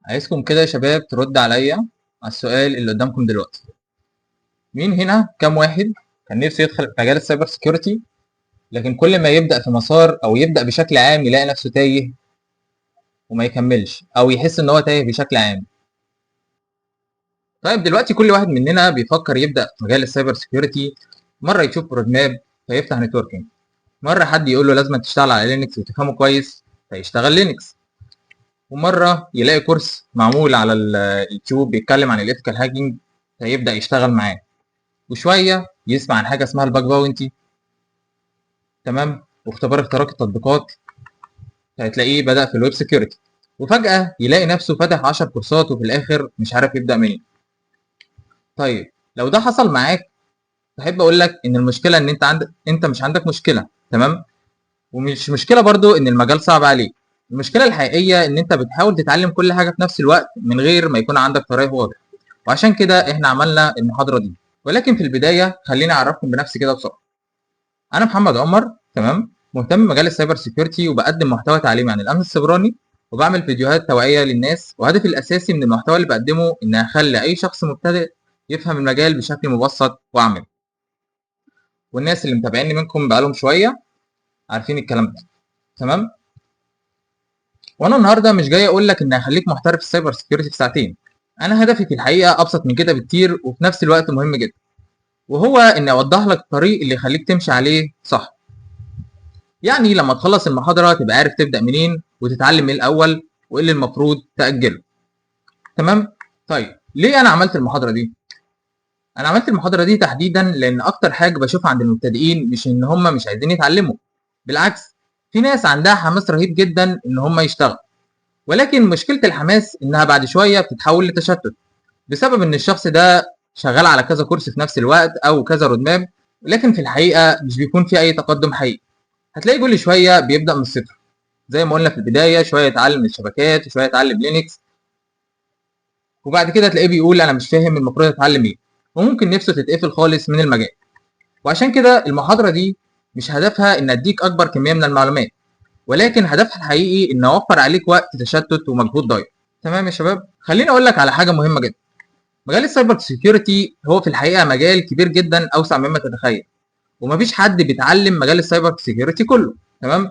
عايزكم كده يا شباب ترد عليا على السؤال اللي قدامكم دلوقتي. مين هنا كام واحد كان نفسه يدخل مجال ال cyber security، لكن كل ما يبدأ في مسار او يبدأ بشكل عام يلاقي نفسه تايه وما يكملش، او يحس ان هو تايه بشكل عام؟ طيب دلوقتي كل واحد مننا بيفكر يبدأ في مجال ال cyber security، مرة يشوف roadmap فيفتح networking، مرة حد يقول له لازم تشتغل على Linux وتفهمه كويس فيشتغل Linux، ومرة يلاقي course معمول على اليوتيوب بيتكلم عن ال ethical hacking فيبدا يشتغل معاه، وشوية يسمع عن حاجة اسمها ال bug bounty، تمام، واختبار اختراق التطبيقات، فهتلاقيه بدا في ال web security، وفجاة يلاقي نفسه فاتح 10 كورسات وفي الاخر مش عارف يبدا منين. طيب لو ده حصل معاك، احب اقول لك ان المشكلة ان انت مش عندك مشكله، تمام، ومش مشكلة برضو ان المجال صعب عليك. المشكلة الحقيقية ان انت بتحاول تتعلم كل حاجة في نفس الوقت من غير ما يكون عندك طريق واضح، وعشان كده احنا عملنا المحاضرة دي. ولكن في البداية خليني اعرفكم بنفسي كده بسرعه. انا محمد عمر، تمام، مهتم بمجال ال cyber security وبقدم محتوى تعليمي عن الامن السيبراني، وبعمل فيديوهات توعيه للناس، وهدفي الاساسي من المحتوى اللي بقدمه ان اخلي اي شخص مبتدئ يفهم المجال بشكل مبسط وعملي. والناس اللي متابعيني منكم بقالهم شوية عارفين الكلام ده، تمام. وانا النهارده مش جاي اقول لك ان هخليك محترف في ال cyber security في ساعتين. انا هدفي في الحقيقة ابسط من كده بكتير، وفي نفس الوقت مهم جدا، وهو اني اوضح لك الطريق اللي يخليك تمشي عليه صح. يعني لما تخلص المحاضرة تبقى عارف تبدا منين وتتعلم ايه الاول وايه اللي المفروض تاجله، تمام. طيب ليه انا عملت المحاضرة دي؟ انا عملت المحاضرة دي تحديدا لان اكتر حاجة بشوفها عند المبتدئين مش ان هم مش عايزين يتعلموا، بالعكس في ناس عندها حماس رهيب جدا ان هم يشتغلوا، ولكن مشكلة الحماس انها بعد شوية بتتحول لتشتت، بسبب ان الشخص ده شغال على كذا course في نفس الوقت او كذا roadmap، لكن في الحقيقة مش بيكون في اي تقدم حقيقي. هتلاقي كل شوية بيبدا من الصفر زي ما قلنا في البدايه، شوية يتعلم الشبكات وشوية يتعلم Linux، وبعد كده تلاقيه بيقول انا مش فاهم المفروض اتعلم ايه، وممكن نفسه تتقفل خالص من المجال. وعشان كده المحاضرة دي مش هدفها ان اديك اكبر كمية من المعلومات، ولكن هدفها الحقيقي ان اوفر عليك وقت تشتت ومجهود ضايع. تمام يا شباب؟ خليني اقول لك على حاجة مهمة جدا. مجال ال cyber security هو في الحقيقة مجال كبير جدا، اوسع مما تتخيل، ومفيش حد بيتعلم مجال ال cyber security كله، تمام.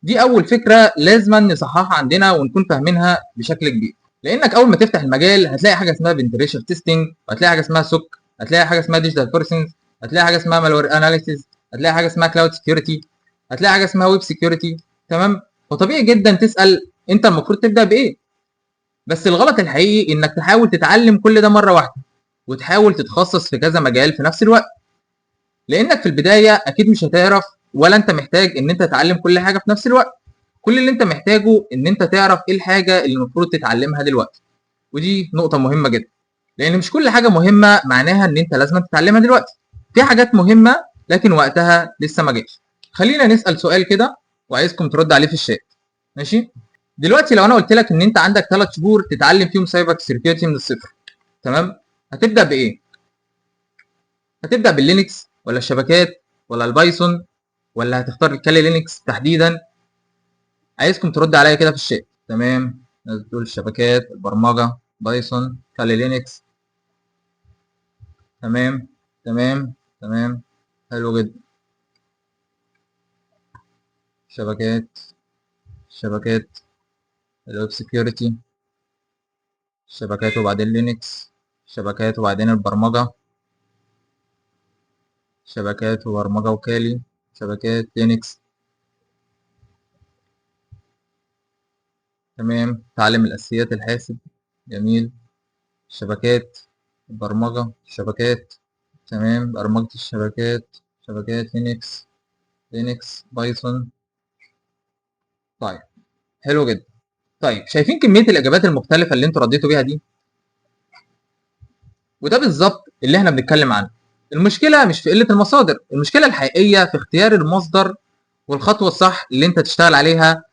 دي اول فكرة لازم نصححها عندنا ونكون فاهمينها بشكل كبير، لانك اول ما تفتح المجال هتلاقي حاجة اسمها penetration testing، وهتلاقي حاجة اسمها SOC، هتلاقي حاجة اسمها digital forensics، هتلاقي حاجة اسمها malware analysis، هتلاقي حاجة اسمها cloud security، هتلاقي حاجة اسمها web security، تمام. فطبيعي جدا تسال انت المفروض تبدا بايه. بس الغلط الحقيقي انك تحاول تتعلم كل ده مرة واحدة وتحاول تتخصص في كذا مجال في نفس الوقت، لانك في البداية اكيد مش هتعرف، ولا انت محتاج ان انت تتعلم كل حاجة في نفس الوقت. كل اللي انت محتاجه ان انت تعرف ايه الحاجة اللي المفروض تتعلمها دلوقتي، ودي نقطة مهمة جدا، لان مش كل حاجة مهمة معناها ان انت لازم تتعلمها دلوقتي. في حاجات مهمة لكن وقتها لسه ما جاش. خلينا نسال سؤال كده وعايزكم ترد عليه في الشات، ماشي؟ دلوقتي لو انا قلت لك ان انت عندك 3 شهور تتعلم فيهم cyber security من الصفر، تمام، هتبدا بايه؟ هتبدا بال Linux ولا الشبكات ولا ال Python ولا هتختار ال Kali Linux تحديدا؟ عايزكم ترد عليا كده في الشات. تمام، ناس بتقول الشبكات، البرمجه، Python، Kali Linux. تمام تمام تمام، حلو جدا. شبكات، شبكات، ال web security، شبكات وبعدين Linux، شبكات وبعدين البرمجة، شبكات وبرمجة و Kali، شبكات، Linux. تمام، تعلم الأساسيات الحاسب، جميل. شبكات، برمجة، شبكات، تمام، برمجة الشبكات، شبكات، Linux، Linux، Python. طيب حلو جدا. طيب شايفين كمية الإجابات المختلفة اللي انتوا رديتوا بيها دي؟ وده بالظبط اللي احنا بنتكلم عنه. المشكلة مش في قلة المصادر، المشكلة الحقيقية في اختيار المصدر والخطوة الصح اللي انت تشتغل عليها،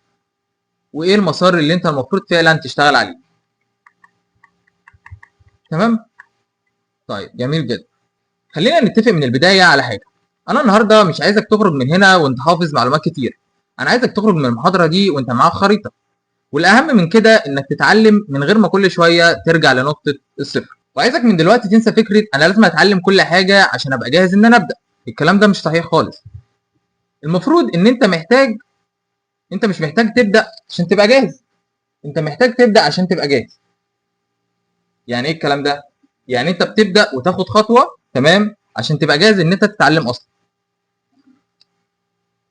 وايه المسار اللي انت المفروض فعلا تشتغل عليه. تمام؟ طيب جميل جدا. خلينا نتفق من البداية على حاجة. انا النهاردة مش عايزك تخرج من هنا وانت حافظ معلومات كتير. انا عايزك تخرج من المحاضرة دي وانت معاك خريطة، والاهم من كده انك تتعلم من غير ما كل شوية ترجع لنقطة الصفر. وعايزك من دلوقتي تنسى فكرة انا لازم اتعلم كل حاجة عشان ابقى جاهز ان انا ابدا. الكلام ده مش صحيح خالص. المفروض ان انت مش محتاج تبدا عشان تبقى جاهز، انت محتاج تبدا عشان تبقى جاهز. يعني ايه الكلام ده؟ يعني انت بتبدا وتاخد خطوة، تمام، عشان تبقى جاهز ان انت تتعلم اصلا.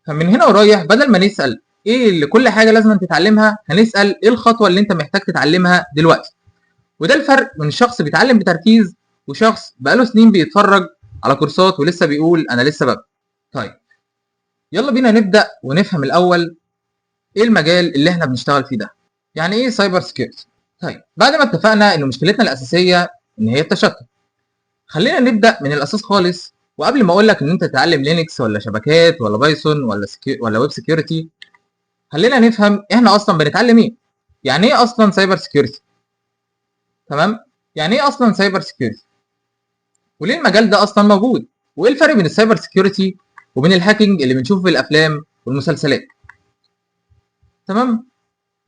فمن هنا ورايح بدل ما نسال ايه اللي كل حاجة لازم تتعلمها، هنسال ايه الخطوة اللي انت محتاج تتعلمها دلوقتي. وده الفرق من شخص بيتعلم بتركيز وشخص بقاله سنين بيتفرج على كورسات ولسه بيقول انا لسه ببدا. طيب يلا بينا نبدا ونفهم الاول ايه المجال اللي احنا بنشتغل فيه ده، يعني ايه cyber security. طيب بعد ما اتفقنا ان مشكلتنا الاساسية ان هي التشتت، خلينا نبدا من الاساس خالص. وقبل ما اقول لك ان انت تتعلم Linux ولا شبكات ولا Python ولا web security، خلينا نفهم احنا اصلا بنتعلم ايه. يعني ايه اصلا cyber security؟ تمام، يعني ايه اصلا cyber security؟ وليه المجال ده اصلا موجود؟ وايه الفرق بين ال cyber security وبين ال hacking اللي بنشوفه في الافلام والمسلسلات؟ تمام.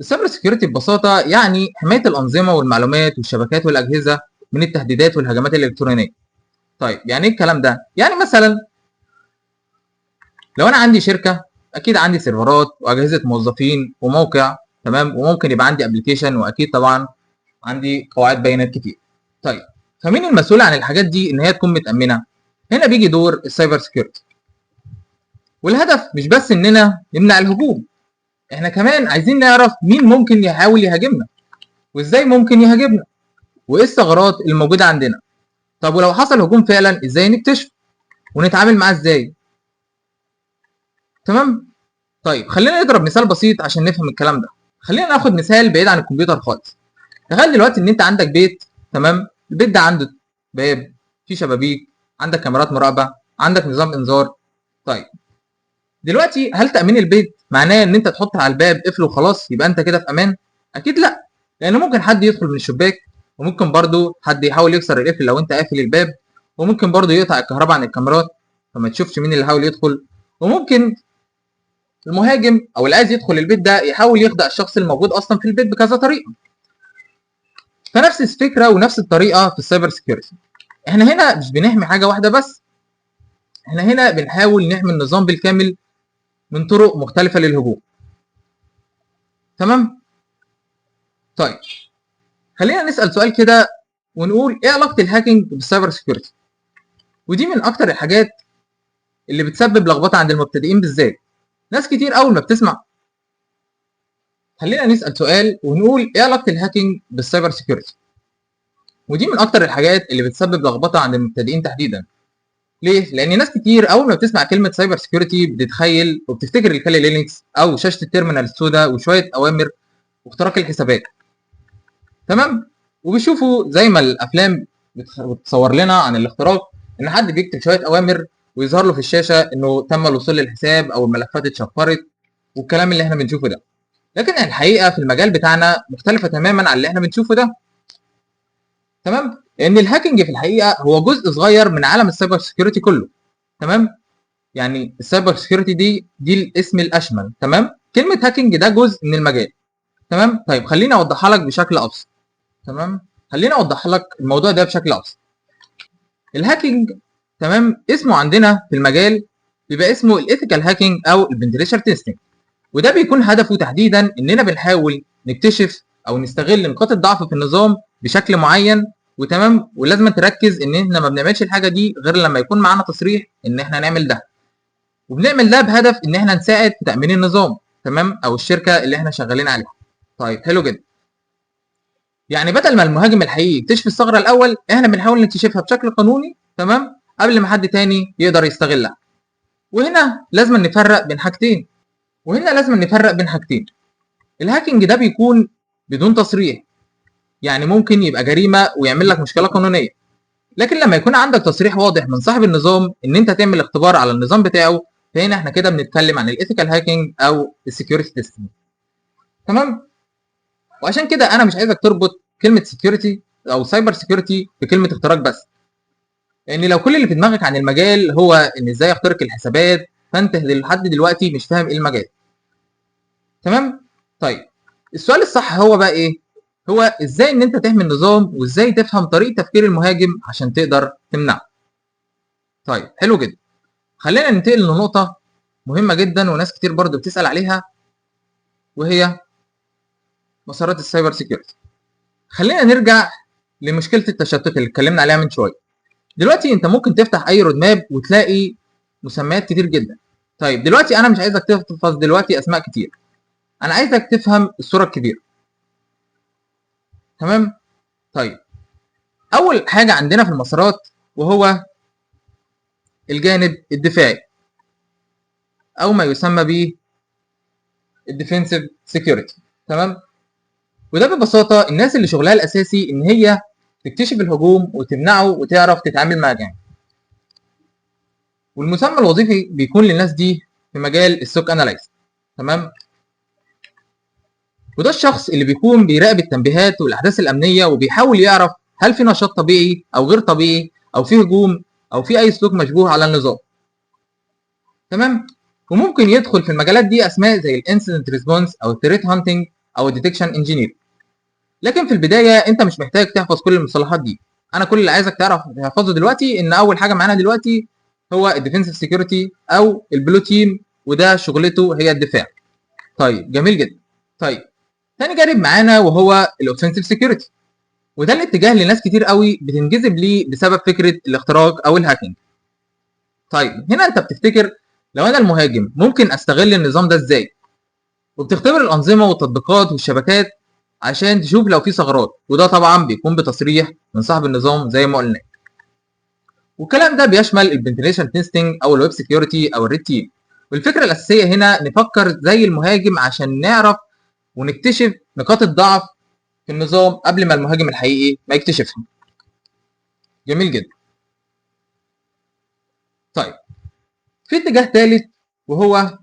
ال cyber security ببساطة يعني حماية الانظمة والمعلومات والشبكات والاجهزة من التهديدات والهجمات الالكترونية. طيب يعني ايه الكلام ده؟ يعني مثلا لو انا عندي شركة، اكيد عندي سيرفرات واجهزة موظفين وموقع، تمام، وممكن يبقى عندي application، واكيد طبعا عندي قواعد بيانات كتير. طيب فمين المسؤول عن الحاجات دي ان هي تكون متامنه؟ هنا بيجي دور ال cyber security. والهدف مش بس اننا نمنع الهجوم، احنا كمان عايزين نعرف مين ممكن يحاول يهاجمنا، وازاي ممكن يهاجمنا، وايه الثغرات الموجودة عندنا. طب ولو حصل هجوم فعلا ازاي نكتشفه ونتعامل معاه ازاي؟ تمام. طيب خلينا نضرب مثال بسيط عشان نفهم الكلام ده. خلينا ناخد مثال بعيد عن الكمبيوتر خالص. تخيل دلوقتي ان انت عندك بيت، تمام، البيت ده عنده باب، فيه شبابيك، عندك كاميرات مراقبة، عندك نظام انذار. طيب دلوقتي هل تامين البيت معناه ان انت تحط على الباب قفل وخلاص يبقى انت كده في امان؟ اكيد لا، لان ممكن حد يدخل من الشباك، وممكن برضو حد يحاول يكسر القفل لو انت قافل الباب، وممكن برضو يقطع الكهرباء عن الكاميرات فما تشوفش مين اللي حاول يدخل، وممكن المهاجم او اللي عايز يدخل البيت ده يحاول يخدع الشخص الموجود اصلا في البيت بكذا طريقه. فنفس الفكرة ونفس الطريقة في ال cyber security. احنا هنا مش بنحمي حاجة واحدة بس، احنا هنا بنحاول نحمي النظام بالكامل من طرق مختلفة للهجوم. تمام. طيب خلينا نسال سؤال كده ونقول ايه علاقة ال hacking بال cyber security؟ ودي من اكتر الحاجات اللي بتسبب لخبطة عند المبتدئين بالذات. ناس كتير اول ما بتسمع خلينا نسال سؤال ونقول ايه علاقة ال hacking بال cyber security؟ ودي من اكتر الحاجات اللي بتسبب لخبطة عند المبتدئين تحديدا. ليه؟ لان ناس كتير اول ما بتسمع كلمة cyber security بتتخيل وبتفتكر ال Kali Linux او شاشة ال terminal السوداء وشوية اوامر واختراق الحسابات. تمام؟ وبيشوفوا زي ما الافلام بتصور لنا عن الاختراق ان حد بيكتب شوية اوامر ويظهر له في الشاشة انه تم الوصول للحساب او الملفات اتشفرت والكلام اللي احنا بنشوفه ده. لكن الحقيقة في المجال بتاعنا مختلفة تماما عن اللي احنا بنشوفه ده. تمام؟ لان ال hacking في الحقيقة هو جزء صغير من عالم ال cyber security كله. تمام؟ يعني ال cyber security دي الاسم الاشمل. تمام؟ كلمة hacking ده جزء من المجال. تمام؟ طيب خليني اوضحها لك بشكل ابسط. تمام؟ خليني اوضح لك الموضوع ده بشكل ابسط. ال hacking، تمام، اسمه عندنا في المجال بيبقى اسمه ال ethical hacking او ال penetration testing، وده بيكون هدفه تحديدا اننا بنحاول نكتشف او نستغل نقاط الضعف في النظام بشكل معين. وتمام، ولازم تركز ان احنا ما بنعملش الحاجة دي غير لما يكون معانا تصريح ان احنا نعمل ده، وبنعمل ده بهدف ان احنا نساعد في تامين النظام، تمام، او الشركة اللي احنا شغالين عليها. طيب حلو جدا. يعني بدل ما المهاجم الحقيقي يكتشف الثغرة الاول، احنا بنحاول نكتشفها بشكل قانوني، تمام، قبل ما حد تاني يقدر يستغلها. وهنا لازم نفرق بين حاجتين. ال hacking ده بيكون بدون تصريح، يعني ممكن يبقى جريمة ويعمل لك مشكلة قانونية. لكن لما يكون عندك تصريح واضح من صاحب النظام ان انت تعمل اختبار على النظام بتاعه، فهنا احنا كده بنتكلم عن ال ethical hacking او ال security testing. تمام؟ وعشان كده انا مش عايزك تربط كلمة security او cyber security بكلمه اختراق بس، لان لو كل اللي في دماغك عن المجال هو ان ازاي اخترق الحسابات، فانت لحد دلوقتي مش فاهم ايه المجال. تمام؟ طيب السؤال الصح هو بقى ايه؟ هو ازاي ان انت تحمي النظام، وازاي تفهم طريقه تفكير المهاجم عشان تقدر تمنعه. طيب حلو جدا. خلينا ننتقل لنقطة مهمة جدا وناس كتير برضو بتسال عليها، وهي مسارات ال cyber security. خلينا نرجع لمشكلة التشتت اللي اتكلمنا عليها من شوية. دلوقتي انت ممكن تفتح اي roadmap وتلاقي مسميات كتير جدا. طيب دلوقتي انا مش عايزك تحفظ دلوقتي اسماء كتير، انا عايزك تفهم الصورة الكبيرة. تمام؟ طيب اول حاجة عندنا في المسارات وهو الجانب الدفاعي، او ما يسمى ب ال defensive security. تمام؟ وده ببساطة الناس اللي شغلها الاساسي ان هي تكتشف الهجوم وتمنعه وتعرف تتعامل مع جانب. والمسمى الوظيفي بيكون للناس دي في مجال ال SOC analyst. تمام؟ وده الشخص اللي بيكون بيراقب التنبيهات والاحداث الامنية، وبيحاول يعرف هل في نشاط طبيعي او غير طبيعي، او في هجوم، او في اي سلوك مشبوه على النظام. تمام؟ وممكن يدخل في المجالات دي اسماء زي ال incident response او ال threat hunting او ال detection engineer. لكن في البداية انت مش محتاج تحفظ كل المصطلحات دي. انا كل اللي عايزك تعرف تحفظه دلوقتي ان اول حاجة معانا دلوقتي هو ال defensive security او ال blue team، وده شغلته هي الدفاع. طيب جميل جدا. طيب تاني جانب معانا وهو ال offensive security، وده الاتجاه اللي ناس كتير قوي بتنجذب ليه بسبب فكرة الاختراق او ال hacking. طيب هنا انت بتفتكر لو انا المهاجم ممكن استغل النظام ده ازاي؟ وبتختبر الانظمة والتطبيقات والشبكات عشان تشوف لو في ثغرات، وده طبعا بيكون بتصريح من صاحب النظام زي ما قلنا. والكلام ده بيشمل ال penetration testing او ال web security او ال red team. والفكرة الاساسية هنا نفكر زي المهاجم عشان نعرف ونكتشف نقاط الضعف في النظام قبل ما المهاجم الحقيقي ما يكتشفها. جميل جدا. طيب في اتجاه ثالث وهو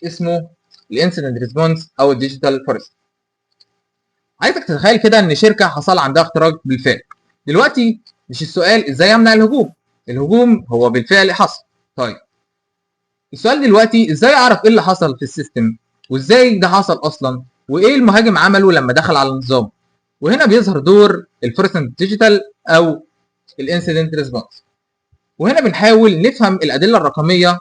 اسمه ال incident response او ال digital forensics. عايزك تتخيل كده ان شركة حصل عندها اختراق بالفعل. دلوقتي مش السؤال ازاي امنع الهجوم، الهجوم هو بالفعل حصل. طيب السؤال دلوقتي ازاي اعرف ايه اللي حصل في ال system، وازاي ده حصل اصلا، وايه المهاجم عمله لما دخل على النظام. وهنا بيظهر دور ال forensic digital او ال incident response. وهنا بنحاول نفهم الادلة الرقمية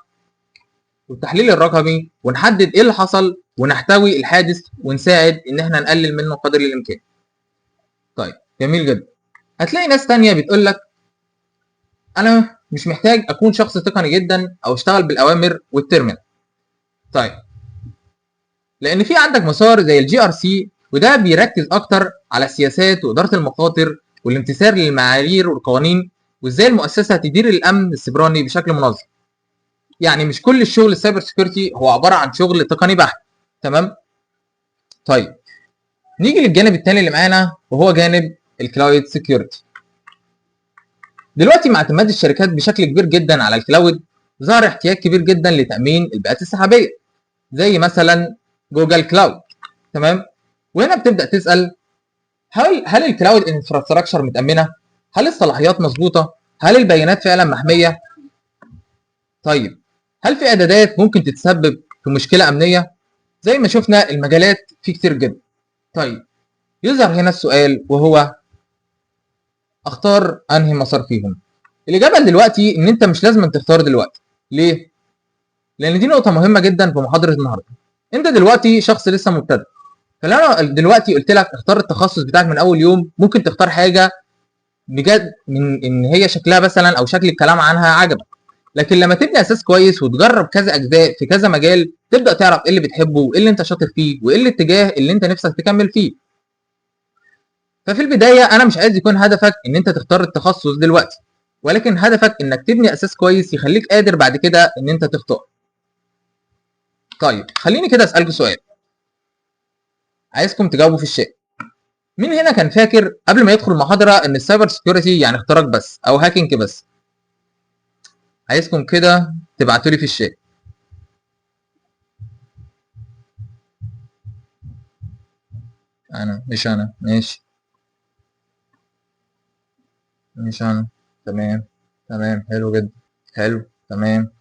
والتحليل الرقمي، ونحدد ايه اللي حصل، ونحتوي الحادث، ونساعد ان احنا نقلل منه قدر الامكان. طيب جميل جدا. هتلاقي ناس تانية بتقول لك انا مش محتاج اكون شخص تقني جدا او اشتغل بالاوامر وال terminal. طيب لان في عندك مسار زي ال GRC، وده بيركز اكتر على السياسات واداره المخاطر والامتثال للمعايير والقوانين، وازاي المؤسسة تدير الامن السيبراني بشكل منظم. يعني مش كل الشغل ال cyber security هو عبارة عن شغل تقني بحت. تمام؟ طيب نيجي للجانب الثاني اللي معانا وهو جانب ال cloud security. دلوقتي مع اعتماد الشركات بشكل كبير جدا على ال cloud، ظهر احتياج كبير جدا لتامين البيئات السحابيه زي مثلا Google Cloud. تمام؟ وهنا بتبدا تسال هل ال cloud infrastructure متامنه؟ هل الصلاحيات مظبوطة؟ هل البيانات فعلا محمية؟ طيب هل في اعدادات ممكن تتسبب في مشكلة امنية؟ زي ما شفنا المجالات في كتير جدا. طيب يظهر هنا السؤال وهو اختار انهي مسار فيهم؟ الاجابة دلوقتي ان انت مش لازم تختار دلوقتي. ليه؟ لان دي نقطة مهمة جدا في محاضرة النهارده. انت دلوقتي شخص لسه مبتدئ، فلو انا دلوقتي قلت لك اختار التخصص بتاعك من اول يوم، ممكن تختار حاجة بجد من ان هي شكلها مثلا او شكل الكلام عنها عجبك. لكن لما تبني اساس كويس وتجرب كذا اجزاء في كذا مجال، تبدا تعرف ايه اللي بتحبه وايه اللي انت شاطر فيه وايه الاتجاه اللي انت نفسك تكمل فيه. ففي البداية انا مش عايز يكون هدفك ان انت تختار التخصص دلوقتي، ولكن هدفك انك تبني اساس كويس يخليك قادر بعد كده ان انت تختار. طيب خليني كده اسالكم سؤال عايزكم تجاوبوا في الشات. مين هنا كان فاكر قبل ما يدخل المحاضرة ان ال cyber security يعني اختراق بس او hacking بس؟ عايزكم كده تبعتوا لي في الشات. انا مش انا، ماشي مش انا، تمام تمام، حلو جدا، حلو، تمام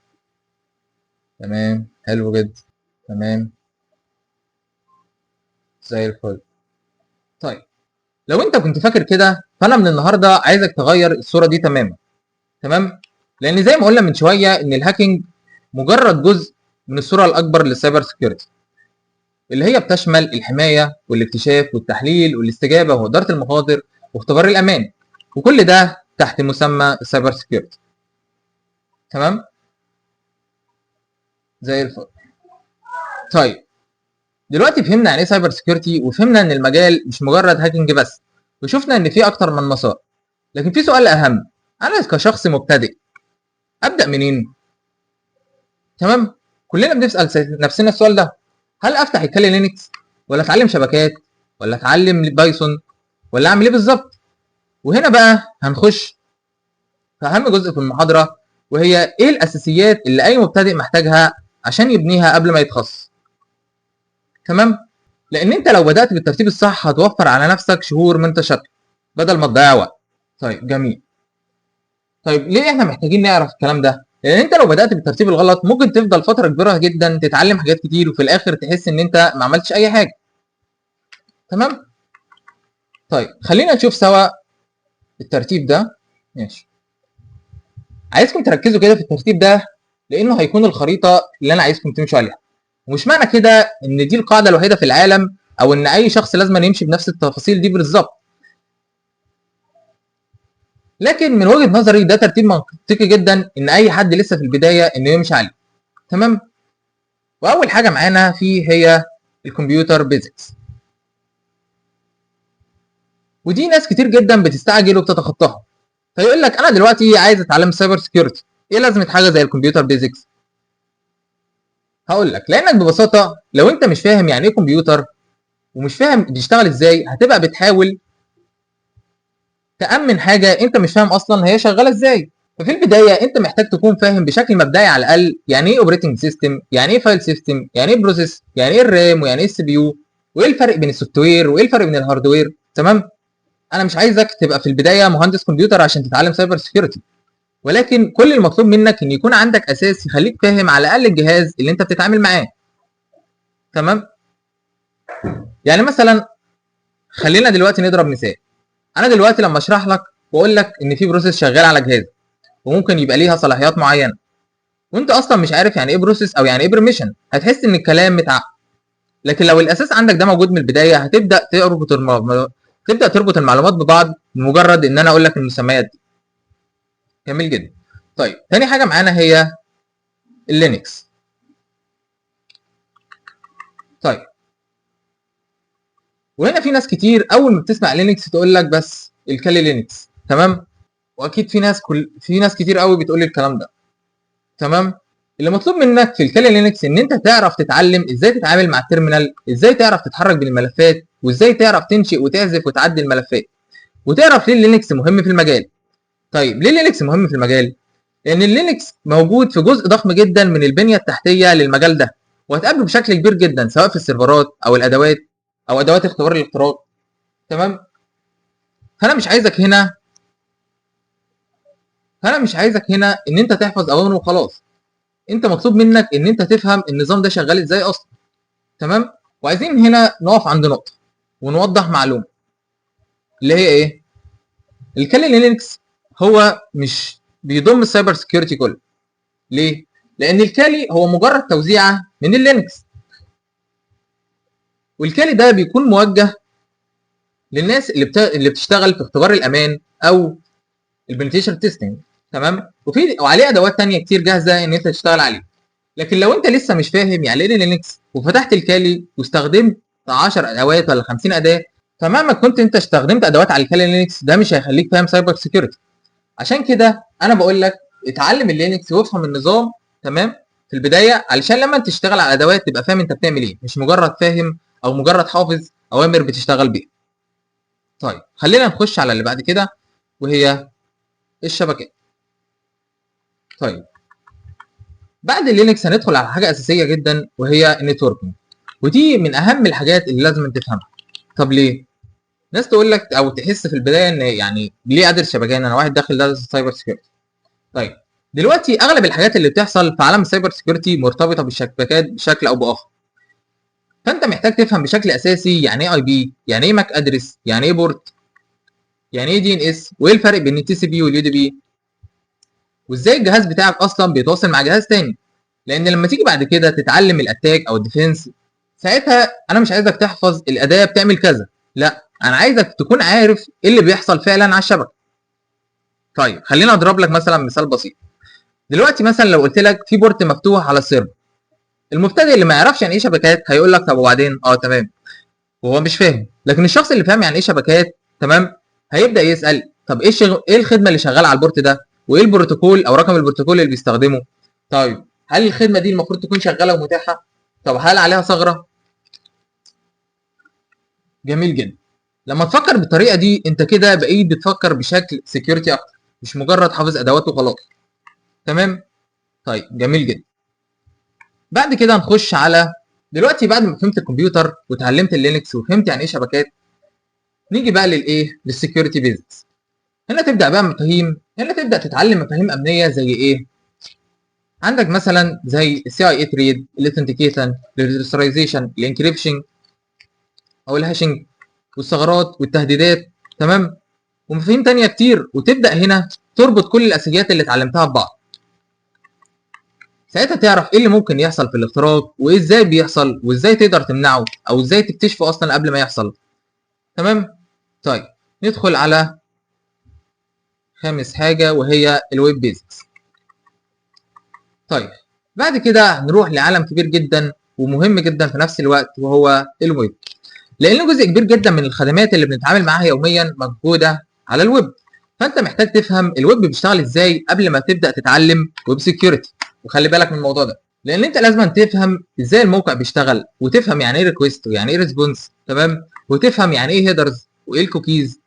تمام، حلو جدا، تمام. زي الفل. طيب لو انت كنت فاكر كده، فانا من النهارده عايزك تغير الصورة دي تماما. تمام؟ لان زي ما قلنا من شوية ان ال hacking مجرد جزء من الصورة الاكبر لل cyber security، اللي هي بتشمل الحماية والاكتشاف والتحليل والاستجابة واداره المخاطر واختبار الامان، وكل ده تحت مسمى ال cyber security. تمام؟ زي الفل. طيب دلوقتي فهمنا يعني ايه cyber security، وفهمنا ان المجال مش مجرد hacking بس، وشفنا ان في اكتر من مسار. لكن في سؤال اهم، انا كشخص مبتدئ ابدا منين؟ تمام؟ كلنا بنسال نفسنا السؤال ده، هل افتح ال Kali Linux ولا اتعلم شبكات ولا اتعلم Python ولا اعمل ايه بالظبط؟ وهنا بقى هنخش في اهم جزء في المحاضره، وهي ايه الاساسيات اللي اي مبتدئ محتاجها عشان يبنيها قبل ما يتخصص. تمام؟ لان انت لو بدات بالترتيب الصح هتوفر على نفسك شهور من تشتت بدل ما تضيع وقت. طيب جميل. طيب ليه احنا محتاجين نعرف الكلام ده؟ لان انت لو بدات بالترتيب الغلط ممكن تفضل فترة كبيرة جدا تتعلم حاجات كتير، وفي الاخر تحس ان انت ما عملتش اي حاجة. تمام؟ طيب خلينا نشوف سوا الترتيب ده. ماشي، عايزكم تركزوا كده في الترتيب ده لانه هيكون الخريطة اللي انا عايزكم تمشوا عليها. ومش معنى كده ان دي القاعدة الوحيدة في العالم او ان اي شخص لازم يمشي بنفس التفاصيل دي بالظبط، لكن من وجهه نظري ده ترتيب منطقي جدا ان اي حد لسه في البداية انه يمشي عليه. تمام؟ واول حاجة معانا فيه هي ال computer basics، ودي ناس كتير جدا بتستعجل وبتتخطاها. فيقول لك انا دلوقتي عايز اتعلم cyber security، ايه لازمه حاجة زي ال computer basics؟ هقول لك، لانك ببساطة لو انت مش فاهم يعني ايه كمبيوتر ومش فاهم بيشتغل ازاي، هتبقى بتحاول تامن حاجة انت مش فاهم اصلا هي شغالة ازاي. ففي البداية انت محتاج تكون فاهم بشكل مبدئي على الاقل يعني ايه operating system، يعني ايه file system، يعني ايه process، يعني ايه ال RAM، ويعني ايه ال CPU، وايه الفرق بين ال software وايه الفرق بين ال hardware. تمام؟ انا مش عايزك تبقى في البداية مهندس كمبيوتر عشان تتعلم cyber security، ولكن كل المطلوب منك ان يكون عندك اساس يخليك فاهم على الاقل الجهاز اللي انت بتتعامل معاه. تمام؟ يعني مثلا خلينا دلوقتي نضرب مثال. انا دلوقتي لما اشرح لك واقول لك ان في process شغال على جهازك وممكن يبقى ليها صلاحيات معينة، وانت اصلا مش عارف يعني ايه process او يعني ايه permission، هتحس ان الكلام متعقد. لكن لو الاساس عندك ده موجود من البداية هتبدا تربط المعلومات ببعض بمجرد ان انا اقول لك المسميات دي. جميل جدا. طيب تاني حاجة معانا هي ال Linux. طيب وهنا في ناس كتير اول ما بتسمع Linux تقول لك بس ال Kali Linux. تمام؟ واكيد في ناس كتير قوي بتقول لي الكلام ده. تمام؟ اللي مطلوب منك في ال Kali Linux ان انت تعرف تتعلم ازاي تتعامل مع ال terminal، ازاي تعرف تتحرك بين الملفات، وازاي تعرف تنشئ وتحذف وتعدل ملفات، وتعرف ليه ال Linux مهم في المجال. طيب ليه ال Linux مهم في المجال؟ لان ال Linux موجود في جزء ضخم جدا من البنية التحتية للمجال ده، وهتقابله بشكل كبير جدا سواء في السيرفرات او الادوات او ادوات اختبار الاختراق. تمام؟ فانا مش عايزك هنا ان انت تحفظ اوامر وخلاص، انت مطلوب منك ان انت تفهم النظام ده شغال ازاي اصلا. تمام؟ وعايزين هنا نقف عند نقطة ونوضح معلومة اللي هي ايه؟ ال Kali Linux هو مش بيضم ال cyber security كله. ليه؟ لان ال Kali هو مجرد توزيعه من ال Linux، وال Kali ده بيكون موجه للناس اللي بتشتغل في اختبار الامان او ال penetration testing. تمام؟ وعليه ادوات تانية كتير جاهزة ان انت تشتغل عليه. لكن لو انت لسه مش فاهم يعني ايه Linux وفتحت ال Kali واستخدمت 10 ادوات ولا 50 اداه، فمهما كنت انت استخدمت ادوات على ال Kali Linux ده مش هيخليك فاهم cyber security. عشان كده انا بقول لك اتعلم ال Linux وافهم النظام. تمام؟ في البداية علشان لما انت تشتغل على ادوات تبقى فاهم انت بتعمل ايه، مش مجرد فاهم او مجرد حافظ اوامر بتشتغل بيها. طيب خلينا نخش على اللي بعد كده وهي الشبكات. طيب بعد ال Linux هندخل على حاجة اساسية جدا وهي ال networking، ودي من اهم الحاجات اللي لازم تفهمها. طب ليه؟ ناس تقول لك او تحس في البداية ان يعني ليه ادرس شبكات، انا واحد داخل دارس cyber security. طيب دلوقتي اغلب الحاجات اللي بتحصل في عالم ال cyber security مرتبطة بالشبكات بشكل او باخر. فانت لو ما عندكش اساسيات في الشبكات هتبقى فانت محتاج تفهم بشكل اساسي يعني ايه IP، يعني ايه MAC address، يعني ايه port، يعني ايه DNS، وايه الفرق بين ال TCP وال UDP، وازاي الجهاز بتاعك اصلا بيتواصل مع جهاز تاني. لان لما تيجي بعد كده تتعلم ال attack او ال defense، ساعتها انا مش عايزك تحفظ الاداة بتعمل كذا، لا، انا عايزك تكون عارف ايه اللي بيحصل فعلا على الشبكه. طيب، خلينا اضرب لك مثلا مثال بسيط. دلوقتي مثلا لو قلت لك في port مفتوح على ال server، المبتدئ اللي ما يعرفش يعني ايه شبكات هيقول لك طب وبعدين؟ اه تمام، وهو مش فاهم. لكن الشخص اللي فاهم يعني ايه شبكات، تمام، هيبدا يسال طب ايه الخدمة اللي شغالة على ال port ده؟ وايه البروتوكول او رقم البروتوكول اللي بيستخدمه؟ طيب، هل الخدمة دي المفروض تكون شغالة ومتاحه؟ طب هل عليها ثغره؟ جميل جدا. لما تفكر بالطريقة دي، انت كده بقيت بتفكر بشكل security اكتر، مش مجرد حافظ ادوات وخلاص. تمام؟ طيب، جميل جدا. بعد كده هنخش على دلوقتي، بعد ما فهمت الكمبيوتر وتعلمت ال Linux وفهمت يعني ايه شبكات، نيجي بقى للايه؟ لل security basics. هنا تبدا تتعلم مفاهيم امنية زي ايه؟ عندك مثلا زي ال CIA triad، ال authentication، ال authorization، ال encryption او ال hashing، والثغرات والتهديدات، تمام، ومفاهيم تانية كتير. وتبدا هنا تربط كل الاساسيات اللي اتعلمتها ببعض. ساعتها تعرف ايه اللي ممكن يحصل في الاختراق، وازاي بيحصل، وازاي تقدر تمنعه، او ازاي تكتشفه اصلا قبل ما يحصل. تمام؟ طيب، ندخل على خامس حاجة وهي ال web basics. طيب، بعد كده هنروح لعالم كبير جدا ومهم جدا في نفس الوقت وهو الويب، لان جزء كبير جدا من الخدمات اللي بنتعامل معاها يوميا موجودة على الويب. فانت محتاج تفهم الويب بيشتغل ازاي قبل ما تبدا تتعلم web security. وخلي بالك من الموضوع ده، لان انت لازم تفهم ازاي الموقع بيشتغل، وتفهم يعني ايه request ويعني ايه response، تمام، وتفهم يعني ايه headers وايه الكوكيز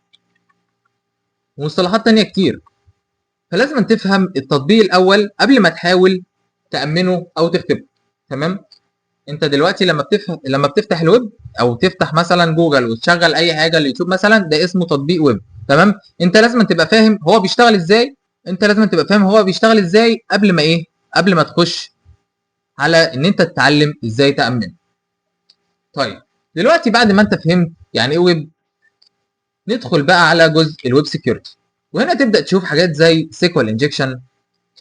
ومصطلحات تانية كتير. فلازم تفهم التطبيق الاول قبل ما تحاول تامنه او تختبره. تمام؟ انت دلوقتي لما بتفتح الويب او تفتح مثلا جوجل وتشغل اي حاجه، اليوتيوب مثلا، ده اسمه تطبيق ويب. تمام؟ انت لازم تبقى فاهم هو بيشتغل ازاي. انت لازم تبقى فاهم هو بيشتغل ازاي قبل ما ايه؟ قبل ما تخش على ان انت تتعلم ازاي تامن. طيب، دلوقتي بعد ما انت فهمت يعني ايه ويب، ندخل بقى على جزء ال web security. وهنا تبدا تشوف حاجات زي SQL injection،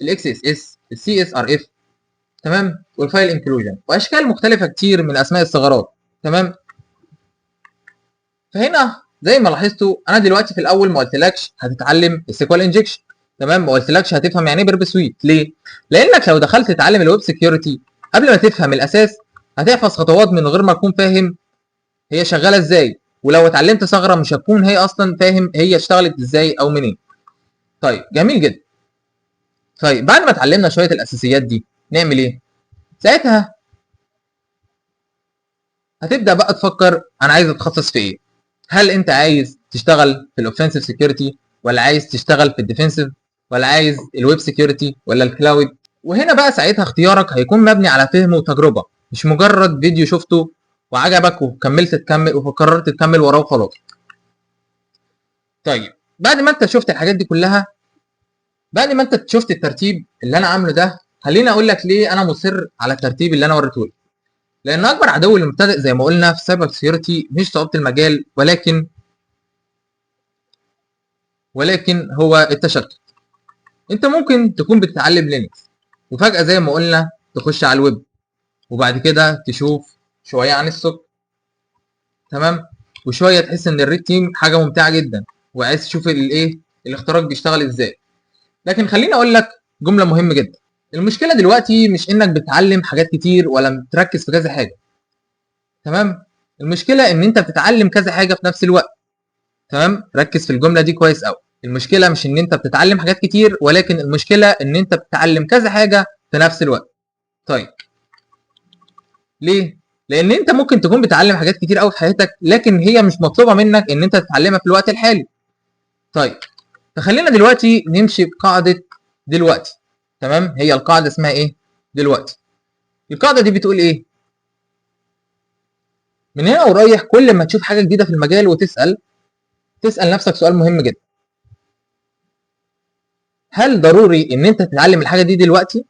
ال XSS، ال CSRF، تمام، وال file inclusion، واشكال مختلفة كتير من اسماء الثغرات. تمام؟ فهنا زي ما لاحظتوا، انا دلوقتي في الاول ما قلتلكش هتتعلم ال SQL injection، تمام، ما قلتلكش هتفهم يعني ايه Burp Suite. ليه؟ لانك لو دخلت تتعلم ال web security قبل ما تفهم الاساس، هتحفظ خطوات من غير ما تكون فاهم هي شغالة ازاي، ولو اتعلمت ثغره مش هتكون هي اصلا فاهم هي اشتغلت ازاي او منين. طيب، جميل جدا. طيب، بعد ما اتعلمنا شوية الاساسيات دي نعمل ايه؟ ساعتها هتبدا بقى تفكر انا عايز اتخصص في ايه؟ هل انت عايز تشتغل في ال offensive security، ولا عايز تشتغل في ال defensive، ولا عايز ال web security، ولا ال cloud؟ وهنا بقى ساعتها اختيارك هيكون مبني على فهم وتجربه، مش مجرد فيديو شفته وعجبك وكملت تكمل وقررت تكمل وراه وخلاص. طيب، بعد ما انت شفت الحاجات دي كلها، بعد ما انت شفت الترتيب اللي انا عامله ده، خليني اقول لك ليه انا مصر على الترتيب اللي انا وريته لك. لان اكبر عدو للمبتدئ زي ما قلنا في cyber security مش صعوبة المجال، ولكن هو التشتت. انت ممكن تكون بتتعلم Linux وفجاة زي ما قلنا تخش على الويب، وبعد كده تشوف شوية عن ال SOC، تمام، وشوية تحس ان ال red team حاجة ممتعة جدا وعايز تشوف الايه؟ الاختراق بيشتغل ازاي. لكن خليني اقول لك جملة مهمة جدا: المشكلة دلوقتي مش انك بتتعلم حاجات كتير ولا بتركز في كذا حاجه، تمام، المشكلة ان انت بتتعلم كذا حاجة في نفس الوقت. تمام؟ ركز في الجملة دي كويس قوي. المشكلة مش ان انت بتتعلم حاجات كتير، ولكن المشكلة ان انت بتتعلم كذا حاجة في نفس الوقت. طيب ليه؟ لان انت ممكن تكون بتتعلم حاجات كتير قوي في حياتك، لكن هي مش مطلوبه منك ان انت تتعلمها في الوقت الحالي. طيب، فخلينا دلوقتي نمشي بقاعدة دلوقتي. تمام؟ هي القاعدة اسمها ايه دلوقتي؟ القاعدة دي بتقول ايه؟ من هنا ورايح كل ما تشوف حاجة جديدة في المجال وتسال، تسال نفسك سؤال مهم جدا: هل ضروري ان انت تتعلم الحاجة دي دلوقتي؟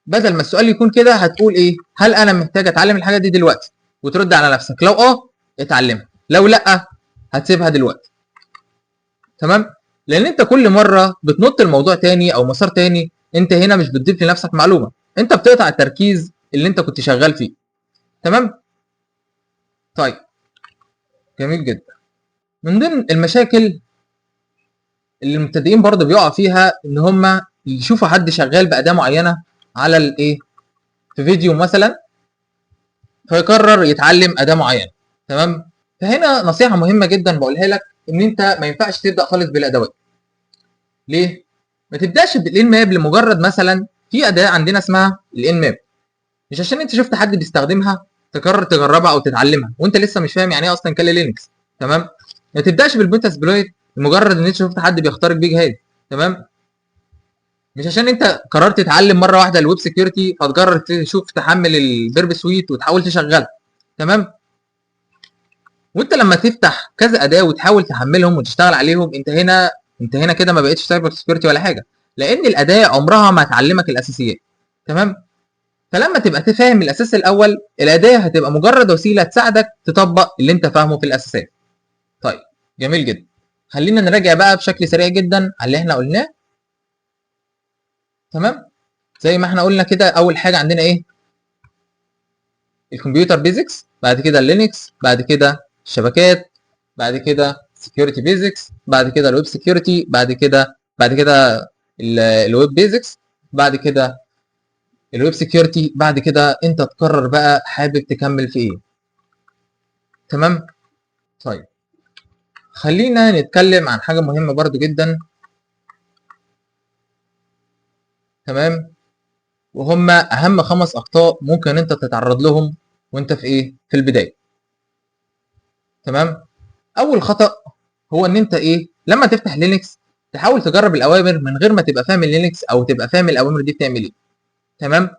بدل ما السؤال يكون كده هتقول ايه؟ هل انا محتاج اتعلم الحاجة دي دلوقتي؟ وترد على نفسك، لو اتعلمها، لو لا هتسيبها دلوقتي. تمام؟ لان انت كل مرة بتنط الموضوع تاني او مسار تاني، انت هنا مش بتضيف لنفسك معلومة، انت بتقطع التركيز اللي انت كنت شغال فيه. تمام؟ طيب جميل جدا. من ضمن المشاكل اللي المبتدئين برضه بيقعوا فيها ان هم يشوفوا حد شغال باداة معينة على الايه في فيديو مثلا، فيقرر يتعلم اداه معينة. تمام؟ فهنا نصيحة مهمة جدا بقولها لك، ان انت ما ينفعش تبدا خالص بالادوات. ليه؟ ما تبداش بال Nmap لمجرد مثلا في اداه عندنا اسمها ال Nmap، مش عشان انت شفت حد بيستخدمها تقرر تجربها او تتعلمها وانت لسه مش فاهم يعني ايه اصلا Kali Linux. تمام؟ ما تبداش بال Metasploit لمجرد ان انت شفت حد بيخترق بيه جهاز. تمام؟ مش عشان انت قررت تتعلم مرة واحدة ال web security فتقرر تشوف تحمل ال Burp Suite وتحاول تشغلها. تمام؟ وانت لما تفتح كذا اداه وتحاول تحملهم وتشتغل عليهم، انت هنا كده ما بقتش cyber security ولا حاجة، لان الاداة عمرها ما هتعلمك الاساسيات. تمام؟ فلما تبقى تفهم الاساس الاول، الاداة هتبقى مجرد وسيلة تساعدك تطبق اللي انت فاهمه في الاساسات. طيب جميل جدا. خلينا نراجع بقى بشكل سريع جدا على اللي احنا قلناه. تمام؟ زي ما احنا قلنا كده، اول حاجة عندنا ايه؟ ال computer basics، بعد كده ال Linux، بعد كده الشبكات، بعد كده security basics، بعد كده ال web security، بعد كده ال web basics، بعد كده ال web security، بعد كده انت تقرر بقى حابب تكمل في ايه. تمام؟ طيب خلينا نتكلم عن حاجة مهمة برضو جدا. تمام؟ وهم اهم 5 اخطاء ممكن انت تتعرض لهم وانت في ايه؟ في البداية. تمام؟ اول خطأ هو ان انت ايه؟ لما تفتح Linux تحاول تجرب الاوامر من غير ما تبقى فاهم ال Linux او تبقى فاهم الاوامر دي بتعمل ايه. تمام؟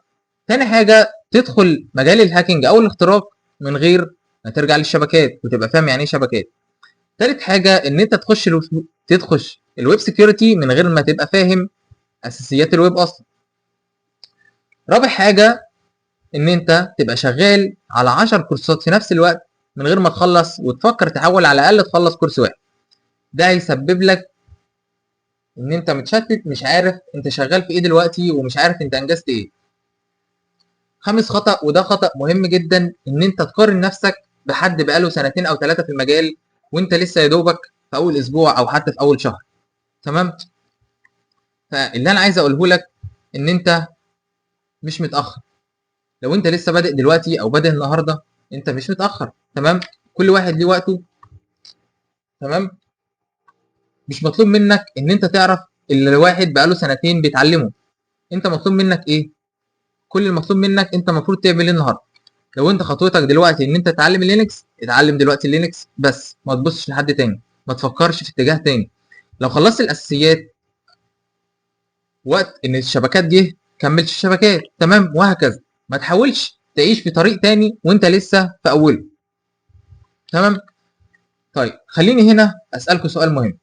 تاني حاجة، تدخل مجال ال hacking او الاختراق من غير ما ترجع للشبكات وتبقى فاهم يعني ايه شبكات. تالت حاجة، ان انت تدخل ال web security من غير ما تبقى فاهم اساسيات الويب اصلا. رابع حاجة، ان انت تبقى شغال على 10 كورسات في نفس الوقت من غير ما تخلص وتفكر تحاول على الاقل تخلص كورس واحد. ده هيسبب لك ان انت متشتت، مش عارف انت شغال في ايه دلوقتي ومش عارف انت انجزت ايه. خامس خطأ، وده خطأ مهم جدا، ان انت تقارن نفسك بحد بقاله سنتين او 3 في المجال وانت لسه يا دوبك في اول اسبوع او حتى في اول شهر. تمام؟ فاللي انا عايز اقوله لك ان انت مش متأخر. لو انت لسه بادئ دلوقتي او بادئ النهارده انت مش متأخر. تمام؟ كل واحد ليه وقته. تمام؟ مش مطلوب منك ان انت تعرف اللي الواحد بقاله سنتين بيتعلمه. انت مطلوب منك ايه؟ كل المطلوب منك انت المفروض تعمل ايه النهارده. لو انت خطوتك دلوقتي ان انت تتعلم ال Linux، اتعلم دلوقتي ال Linux بس، ما تبصش لحد تاني، ما تفكرش في اتجاه تاني. لو خلصت الاساسيات وقت ان الشبكات جه كملت الشبكات. تمام؟ وهكذا. ما تحاولش تعيش في طريق تاني وانت لسه في اوله. تمام؟ طيب خليني هنا اسالكم سؤال مهم.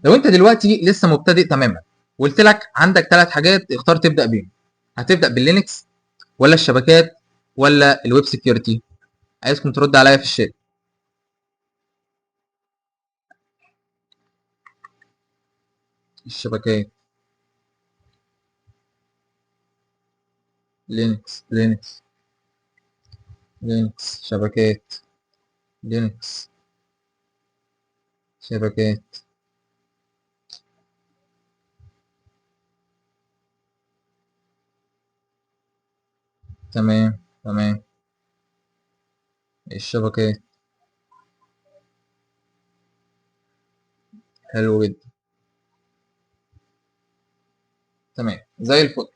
لو انت دلوقتي لسه مبتدئ تماما وقلت لك عندك 3 حاجات اختار تبدا بيهم، هتبدا بال Linux ولا الشبكات ولا ال web security؟ عايزكم ترد عليا في الشات. الشبكات، Linux، Linux، Linux، شبكات، Linux، شبكات. تمام تمام. الشبكات حلو جدا. تمام زي الفل.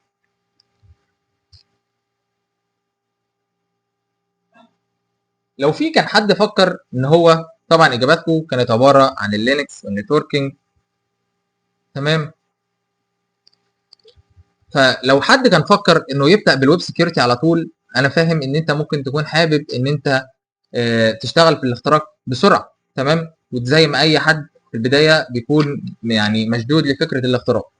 لو في كان حد فكر ان هو، طبعا اجاباتكم كانت عبارة عن ال Linux وال networking. تمام. فلو حد كان فكر انه يبدا بال web security على طول، انا فاهم ان انت ممكن تكون حابب ان انت تشتغل في الاختراق بسرعة. تمام. وزي ما اي حد في البداية بيكون مشدود لفكرة الاختراق.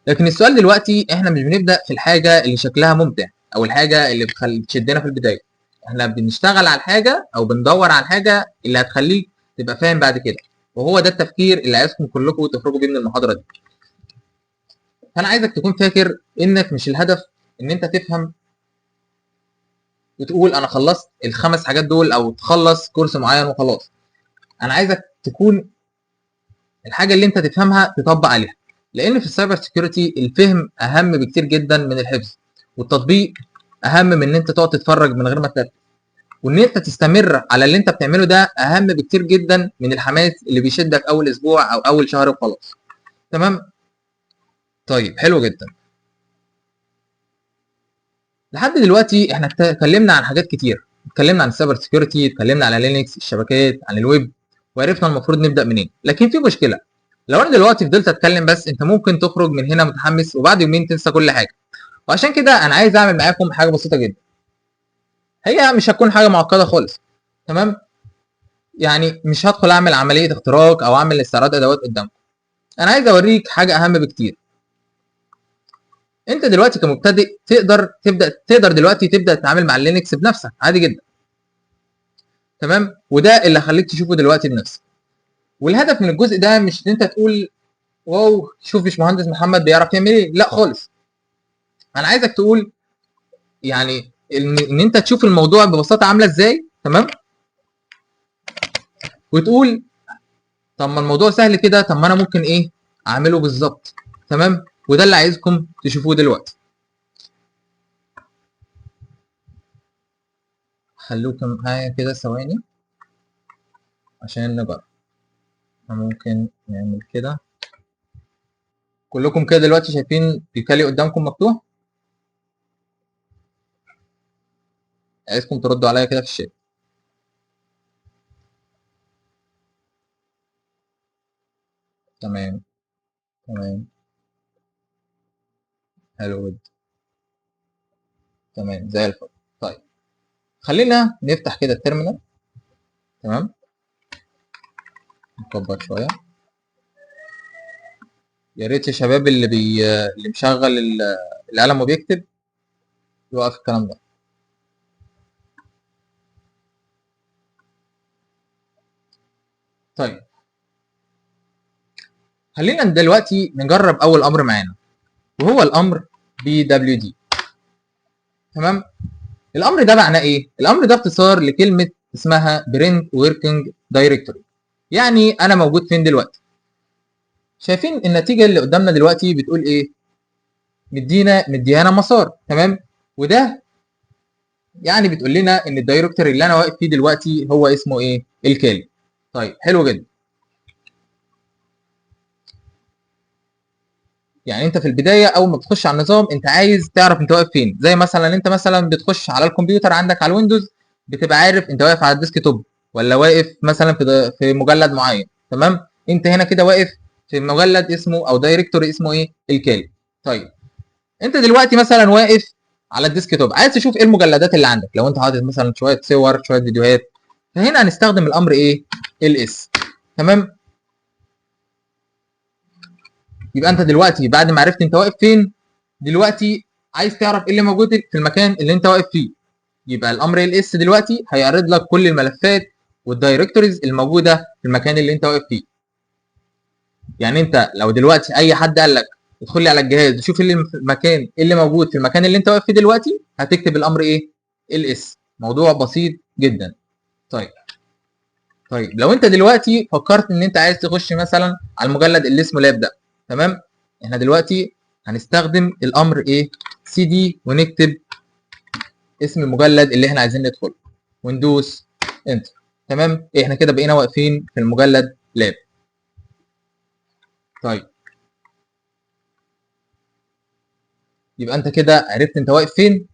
لكن السؤال دلوقتي، احنا مش بنبدا في الحاجة اللي شكلها ممتع او الحاجة اللي بتشدنا في البداية، احنا بنشتغل على الحاجة او بندور على الحاجة اللي هتخليك تبقى فاهم بعد كده، وهو ده التفكير اللي عايزكم كلكم تخرجوا بيه من المحاضرة دي. فانا عايزك تكون فاكر انك مش الهدف ان انت تفهم وتقول انا خلصت الخمس حاجات دول او تخلص كورس معين وخلاص. انا عايزك تكون الحاجة اللي انت تفهمها تطبق عليها، لان في ال cyber security الفهم اهم بكتير جدا من الحفظ، والتطبيق اهم من ان انت تقعد تتفرج من غير ما تنفذ، وان انت تستمر على اللي انت بتعمله ده اهم بكتير جدا من الحماس اللي بيشدك اول اسبوع او اول شهر وخلاص. تمام؟ طيب حلو جدا. لحد دلوقتي احنا اتكلمنا عن حاجات كتير، اتكلمنا عن ال cyber security، اتكلمنا على Linux، الشبكات، عن الويب، وعرفنا المفروض نبدا منين. لكن في مشكلة، لو انا دلوقتي فضلت اتكلم بس انت ممكن تخرج من هنا متحمس وبعد يومين تنسى كل حاجة. وعشان كده انا عايز اعمل معاكم حاجة بسيطة جدا، هي مش هتكون حاجة معقدة خالص. تمام؟ يعني مش هدخل اعمل عملية اختراق او اعمل استعراض ادوات قدامكم، انا عايز اوريك حاجة اهم بكتير. انت دلوقتي كمبتدئ تقدر دلوقتي تبدا تتعامل مع ال Linux بنفسك عادي جدا. تمام؟ وده اللي هخليك تشوفه دلوقتي بنفسك. والهدف من الجزء ده مش ان انت تقول wow شوف باشمهندس محمد بيعرف يعمل ايه، لا خالص. انا عايزك تقول يعني ان انت تشوف الموضوع ببساطة عامله ازاي. تمام؟ وتقول طب ما الموضوع سهل كده، طب ما انا ممكن ايه اعمله بالظبط. تمام؟ وده اللي عايزكم تشوفوه دلوقتي. خلوكم معايا كده ثواني عشان نجرب. ممكن نعمل كده. كلكم كده دلوقتي شايفين الكالي قدامكم مفتوح؟ عايزكم تردوا عليا كده في الشات. تمام تمام، حلو جدا، تمام زي الفل. طيب خلينا نفتح كده ال terminal. تمام، نكبر شوية. يا ريت يا شباب اللي مشغل القلم وبيكتب يوقف الكلام ده. طيب خلينا دلوقتي نجرب اول امر معانا، وهو الامر pwd. تمام؟ الامر ده معناه ايه؟ الامر ده اختصار لكلمة اسمها print working directory، يعني انا موجود فين دلوقتي. شايفين النتيجة اللي قدامنا دلوقتي بتقول ايه؟ مديانا مسار. تمام؟ وده يعني بتقول لنا ان ال directory اللي انا واقف فيه دلوقتي هو اسمه ايه؟ الكالي. طيب حلو جدا. يعني انت في البداية اول ما بتخش على النظام انت عايز تعرف انت واقف فين، زي مثلا انت مثلا بتخش على الكمبيوتر عندك على ال Windows بتبقى عارف انت واقف على ال desktop ولا واقف مثلا في مجلد معين. تمام؟ انت هنا كده واقف في مجلد اسمه او directory اسمه ايه؟ الكالي. طيب انت دلوقتي مثلا واقف على ال desktop، عايز تشوف ايه المجلدات اللي عندك، لو انت حاطط مثلا شوية صور شوية فيديوهات، فهنا هنستخدم الامر ايه؟ ls. تمام؟ يبقى انت دلوقتي بعد ما عرفت انت واقف فين، دلوقتي عايز تعرف ايه اللي موجود في المكان اللي انت واقف فيه، يبقى الامر ls دلوقتي هيعرض لك كل الملفات وال directories الموجودة في المكان اللي انت واقف فيه. يعني انت لو دلوقتي اي حد قال لك ادخل لي على الجهاز وشوف ايه اللي في المكان، ايه اللي موجود في المكان اللي انت واقف فيه دلوقتي، هتكتب الامر ايه؟ ls. موضوع بسيط جدا. طيب لو انت دلوقتي فكرت ان انت عايز تخش مثلا على المجلد اللي اسمه lab ده، تمام؟ احنا دلوقتي هنستخدم الامر ايه؟ سي دي ونكتب اسم المجلد اللي احنا عايزين ندخله وندوس enter. تمام؟ احنا كده بقينا واقفين في المجلد lab. طيب يبقى انت كده عرفت انت واقف فين،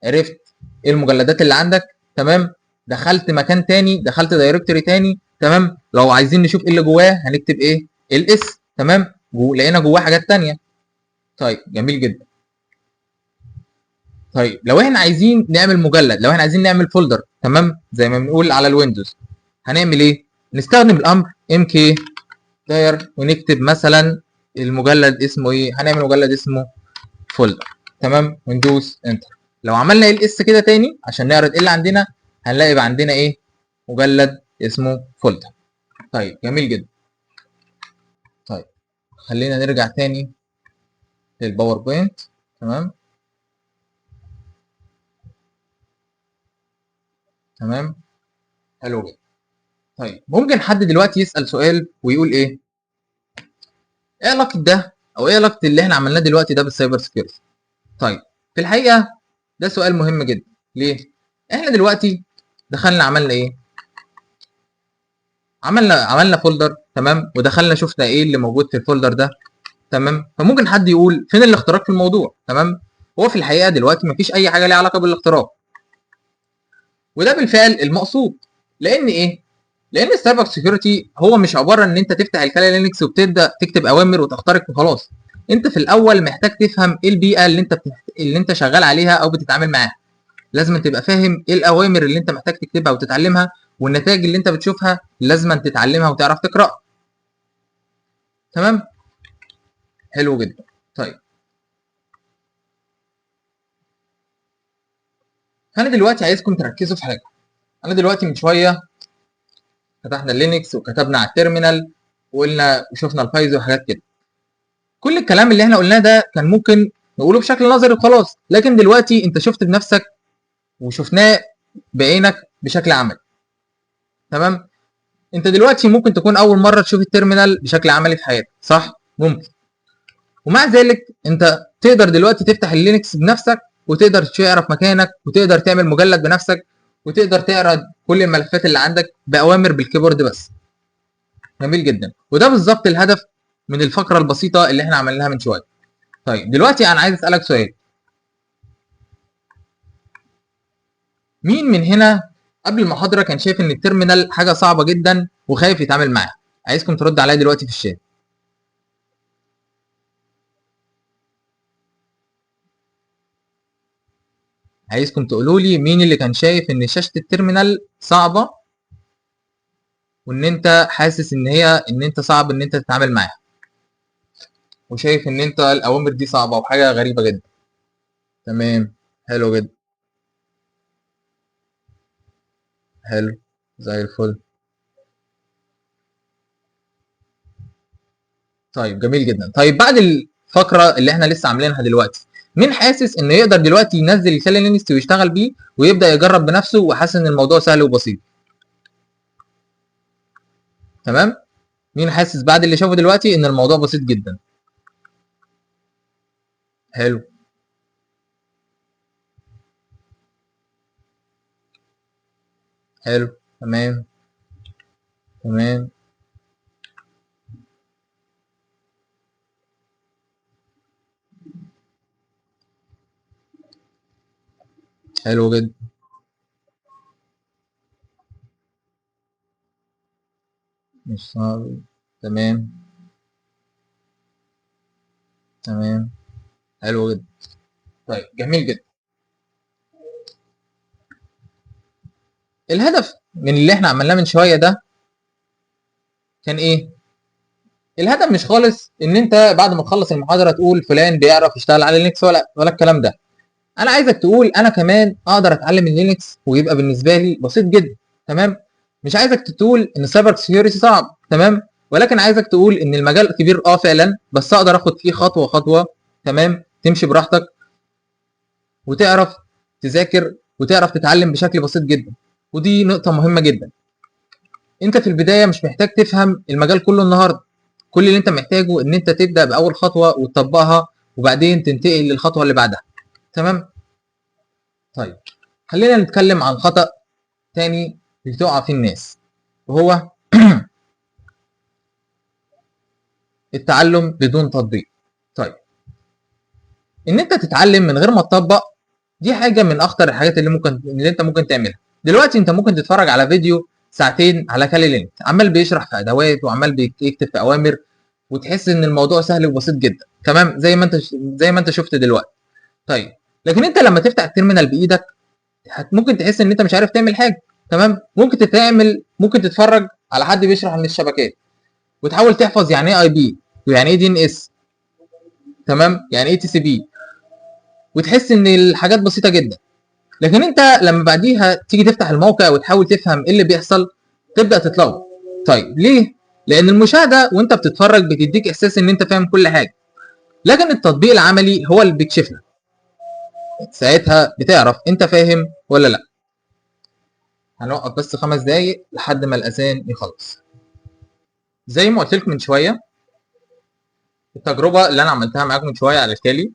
عرفت ايه المجلدات اللي عندك، تمام؟ دخلت مكان تاني، دخلت directory تاني، تمام؟ لو عايزين نشوف ايه اللي جواه هنكتب ايه؟ ls. تمام؟ لقينا جواه حاجات تانية. طيب جميل جدا. طيب لو احنا عايزين نعمل مجلد، لو احنا عايزين نعمل folder، تمام؟ زي ما بنقول على ال Windows، هنعمل ايه؟ نستخدم الامر mkdir ونكتب مثلا المجلد اسمه ايه؟ هنعمل مجلد اسمه folder. تمام، وندوس enter. لو عملنا ls كده تاني عشان نعرض ايه اللي عندنا، هنلاقي بقى عندنا ايه؟ مجلد اسمه folder. طيب جميل جدا. طيب خلينا نرجع تاني لل PowerPoint. تمام تمام، حلو جدا. طيب ممكن حد دلوقتي يسأل سؤال ويقول ايه؟ ايه علاقة ده او ايه علاقة اللي احنا عملناه دلوقتي ده بال cyber security؟ طيب في الحقيقة ده سؤال مهم جدا. ليه؟ احنا دلوقتي دخلنا عملنا ايه؟ عملنا folder. تمام، ودخلنا شفنا ايه اللي موجود في ال folder ده. تمام، فممكن حد يقول فين الاختراق في الموضوع؟ تمام، هو في الحقيقة دلوقتي مفيش اي حاجة ليها علاقة بالاختراق، وده بالفعل المقصود. لان ايه؟ لان ال cyber security هو مش عبارة ان انت تفتح ال Kali Linux وبتبدا تكتب اوامر وتخترق وخلاص. انت في الاول محتاج تفهم ايه البيئة اللي انت شغال عليها او بتتعامل معاها. لازم تبقى فاهم ايه الاوامر اللي انت محتاج تكتبها وتتعلمها، والنتائج اللي انت بتشوفها لازم تتعلمها وتعرف تقراها. تمام، حلو جدا. طيب انا دلوقتي عايزكم تركزوا في حاجة. انا دلوقتي من شوية فتحنا ال Linux وكتبنا على ال terminal وقلنا وشفنا ال files وحاجات كده. كل الكلام اللي احنا قلناه ده كان ممكن نقوله بشكل نظري وخلاص، لكن دلوقتي انت شفت بنفسك وشفناه بعينك بشكل عملي. تمام، انت دلوقتي ممكن تكون اول مرة تشوف ال terminal بشكل عملي في حياتك، صح؟ ممكن. ومع ذلك انت تقدر دلوقتي تفتح ال Linux بنفسك، وتقدر تعرف مكانك، وتقدر تعمل مجلد بنفسك، وتقدر تعرض كل الملفات اللي عندك باوامر بال keyboard بس. جميل جدا، وده بالظبط الهدف من الفقرة البسيطة اللي احنا عملناها من شوية. طيب دلوقتي انا عايز اسالك سؤال، مين من هنا قبل المحاضرة كان شايف ان ال terminal حاجة صعبة جدا وخايف يتعامل معاها؟ عايزكم ترد عليا دلوقتي في الشات. عايزكم تقولوا لي مين اللي كان شايف ان شاشة ال terminal صعبة، وان انت حاسس ان هي ان انت صعب ان انت تتعامل معاها، وشايف ان انت الاوامر دي صعبة وحاجه غريبة جدا. تمام، حلو جدا، حلو زي الفل. طيب جميل جدا. طيب بعد الفقرة اللي احنا لسه عاملينها دلوقتي، مين حاسس انه يقدر دلوقتي ينزل ال Kali Linux ويشتغل بيه ويبدا يجرب بنفسه وحاسس ان الموضوع سهل وبسيط؟ تمام، مين حاسس بعد اللي شافه دلوقتي ان الموضوع بسيط جدا؟ حلو حلو، تمام تمام. حلو جدا. مش صعب. تمام تمام، حلو جدا. طيب جميل جدا. الهدف من اللي احنا عملناه من شوية ده كان ايه؟ الهدف مش خالص ان انت بعد ما تخلص المحاضرة تقول فلان بيعرف يشتغل على Linux ولا الكلام ده. انا عايزك تقول انا كمان اقدر اتعلم ال Linux ويبقى بالنسبة لي بسيط جدا. تمام، مش عايزك تقول ان ال cyber security صعب، تمام، ولكن عايزك تقول ان المجال كبير فعلا، بس اقدر اخد فيه خطوة خطوة. تمام، تمشي براحتك وتعرف تذاكر وتعرف تتعلم بشكل بسيط جدا. ودي نقطة مهمة جدا. انت في البداية مش محتاج تفهم المجال كله النهارده، كل اللي انت محتاجه ان انت تبدا باول خطوة وتطبقها وبعدين تنتقل للخطوة اللي بعدها. تمام. طيب خلينا نتكلم عن خطأ تاني بتقع فيه الناس، وهو التعلم بدون تطبيق. طيب ان انت تتعلم من غير ما تطبق دي حاجة من اخطر الحاجات اللي انت ممكن تعملها. دلوقتي انت ممكن تتفرج على فيديو ساعتين على Kali Linux عمال بيشرح في ادوات وعمال بيكتب في اوامر، وتحس ان الموضوع سهل وبسيط جدا. تمام، زي ما انت شفت دلوقتي. طيب لكن انت لما تفتح ال terminal بايدك ممكن تحس ان انت مش عارف تعمل حاجة. تمام، ممكن تتفرج على حد بيشرح عن الشبكات وتحاول تحفظ يعني ايه IP، ويعني ايه DNS، تمام، يعني ايه TCP، وتحس ان الحاجات بسيطة جدا. لكن انت لما بعديها تيجي تفتح الموقع وتحاول تفهم ايه اللي بيحصل تبدا تتلخبط. طيب ليه؟ لان المشاهدة وانت بتتفرج بتديك احساس ان انت فاهم كل حاجة، لكن التطبيق العملي هو اللي بيكشف لك. ساعتها بتعرف انت فاهم ولا لا. هنوقف بس 5 دقايق لحد ما الاذان يخلص. زي ما قلت لكم من شوية، التجربة اللي انا عملتها معاكم من شوية على الكالي،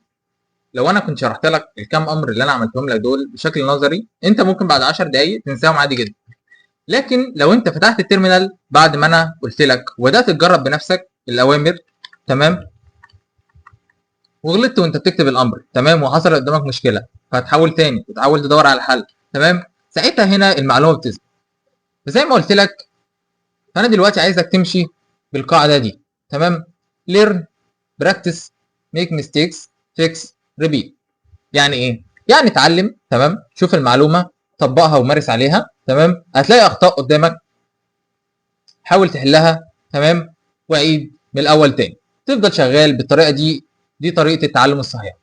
لو انا كنت شرحت لك الكام امر اللي انا عملتهم لك دول بشكل نظري، انت ممكن بعد 10 دقايق تنساهم عادي جدا. لكن لو انت فتحت ال terminal بعد ما انا قلت لك وبدات تجرب بنفسك الاوامر، تمام، وغلطت وانت بتكتب الامر، تمام، وحصل قدامك مشكلة، فهتحاول تاني وتحاول تدور على حل، تمام، ساعتها هنا المعلومة بتثبت. فزي ما قلت لك، فانا دلوقتي عايزك تمشي بالقاعدة دي، تمام، learn، practice، make mistakes، fix، repeat. يعني ايه؟ يعني اتعلم، تمام، شوف المعلومة طبقها ومارس عليها، تمام، هتلاقي اخطاء قدامك حاول تحلها، تمام، وعيد من الاول تاني. تفضل شغال بالطريقة دي. دي طريقه التعلم الصحيحة،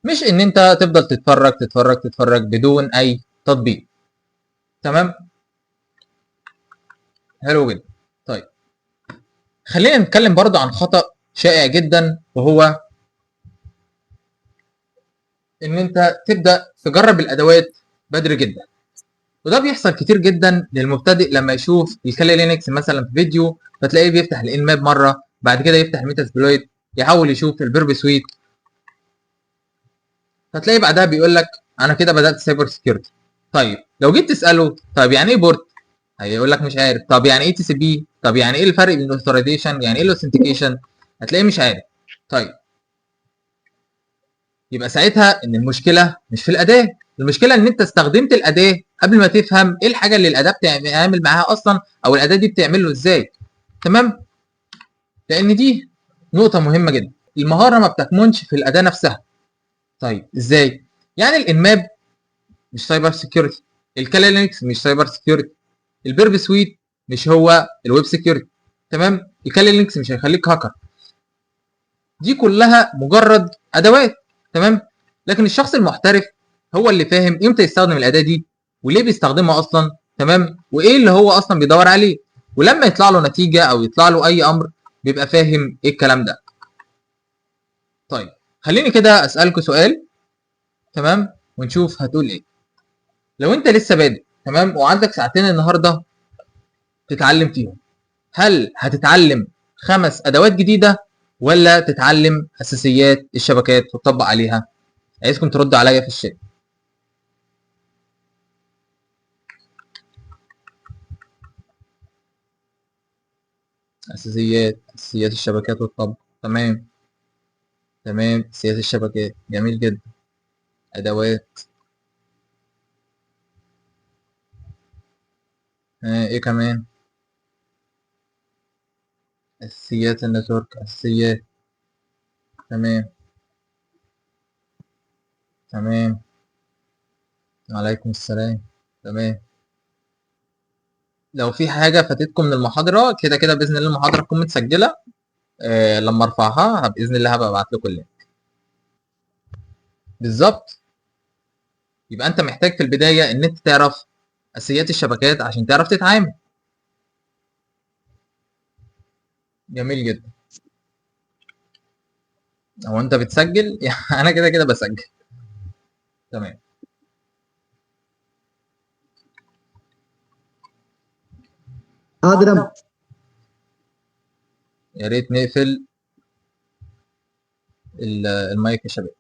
مش ان انت تفضل تتفرج تتفرج تتفرج بدون اي تطبيق. تمام، حلو جدا. طيب خلينا نتكلم برضو عن خطأ شائع جدا، وهو ان انت تبدأ تجرب الادوات بدري جدا. وده بيحصل كتير جدا للمبتدئ لما يشوف ال Kali Linux مثلا في فيديو، فتلاقيه بيفتح ال Nmap مرة، بعد كده يفتح ال Metasploit، يحاول يشوف ال Burp Suite، فتلاقيه بعدها بيقول لك انا كده بدات cyber security. طيب لو جيت تساله طيب يعني ايه port، هيقول لك مش عارف. طب يعني ايه TCP، طب يعني ايه الفرق بين ال authorization، يعني ايه ال authentication، هتلاقيه مش عارف. طيب يبقى ساعتها ان المشكلة مش في الاداة، المشكلة ان انت استخدمت الاداة قبل ما تفهم ايه الحاجة اللي الاداة بتعمل معاها اصلا، او الاداة دي بتعمل له ازاي. تمام، لان دي نقطة مهمة جدا، المهارة ما بتكمنش في الاداة نفسها. طيب ازاي؟ يعني ال Nmap مش cyber security، ال Kali Linux مش cyber security، ال Burp Suite مش هو ال web security، تمام، ال Kali Linux مش هيخليك هاكر. دي كلها مجرد ادوات، تمام، لكن الشخص المحترف هو اللي فاهم امتى يستخدم الاداة دي وليه بيستخدمها اصلا، تمام، وايه اللي هو اصلا بيدور عليه، ولما يطلع له نتيجة او يطلع له اي امر بيبقى فاهم ايه الكلام ده. طيب خليني كده اسالكوا سؤال، تمام، ونشوف هتقول ايه. لو انت لسه بادئ، تمام، وعندك ساعتين النهارده تتعلم فيهم، هل هتتعلم 5 ادوات جديدة ولا تتعلم اساسيات الشبكات وتطبق عليها؟ عايزكم تردوا عليا في الشات. اساسيات الشبكات والطبق، تمام تمام، اساسيات الشبكات، جميل جدا. ادوات، ايه كمان؟ اساسيات ال network، اساسيات، تمام تمام، وعليكم السلام، تمام. لو في حاجة فاتتكم من المحاضرة، كده كده بإذن الله المحاضرة تكون متسجلة، لما أرفعها بإذن الله هبقى أبعت لكم ال link. بالظبط، يبقى أنت محتاج في البداية إن أنت تعرف أساسيات الشبكات عشان تعرف تتعامل. جميل جدا. هو أنت بتسجل؟ أنا كده كده بسجل. تمام. حاضر. يا ريت نقفل المايك يا شباب.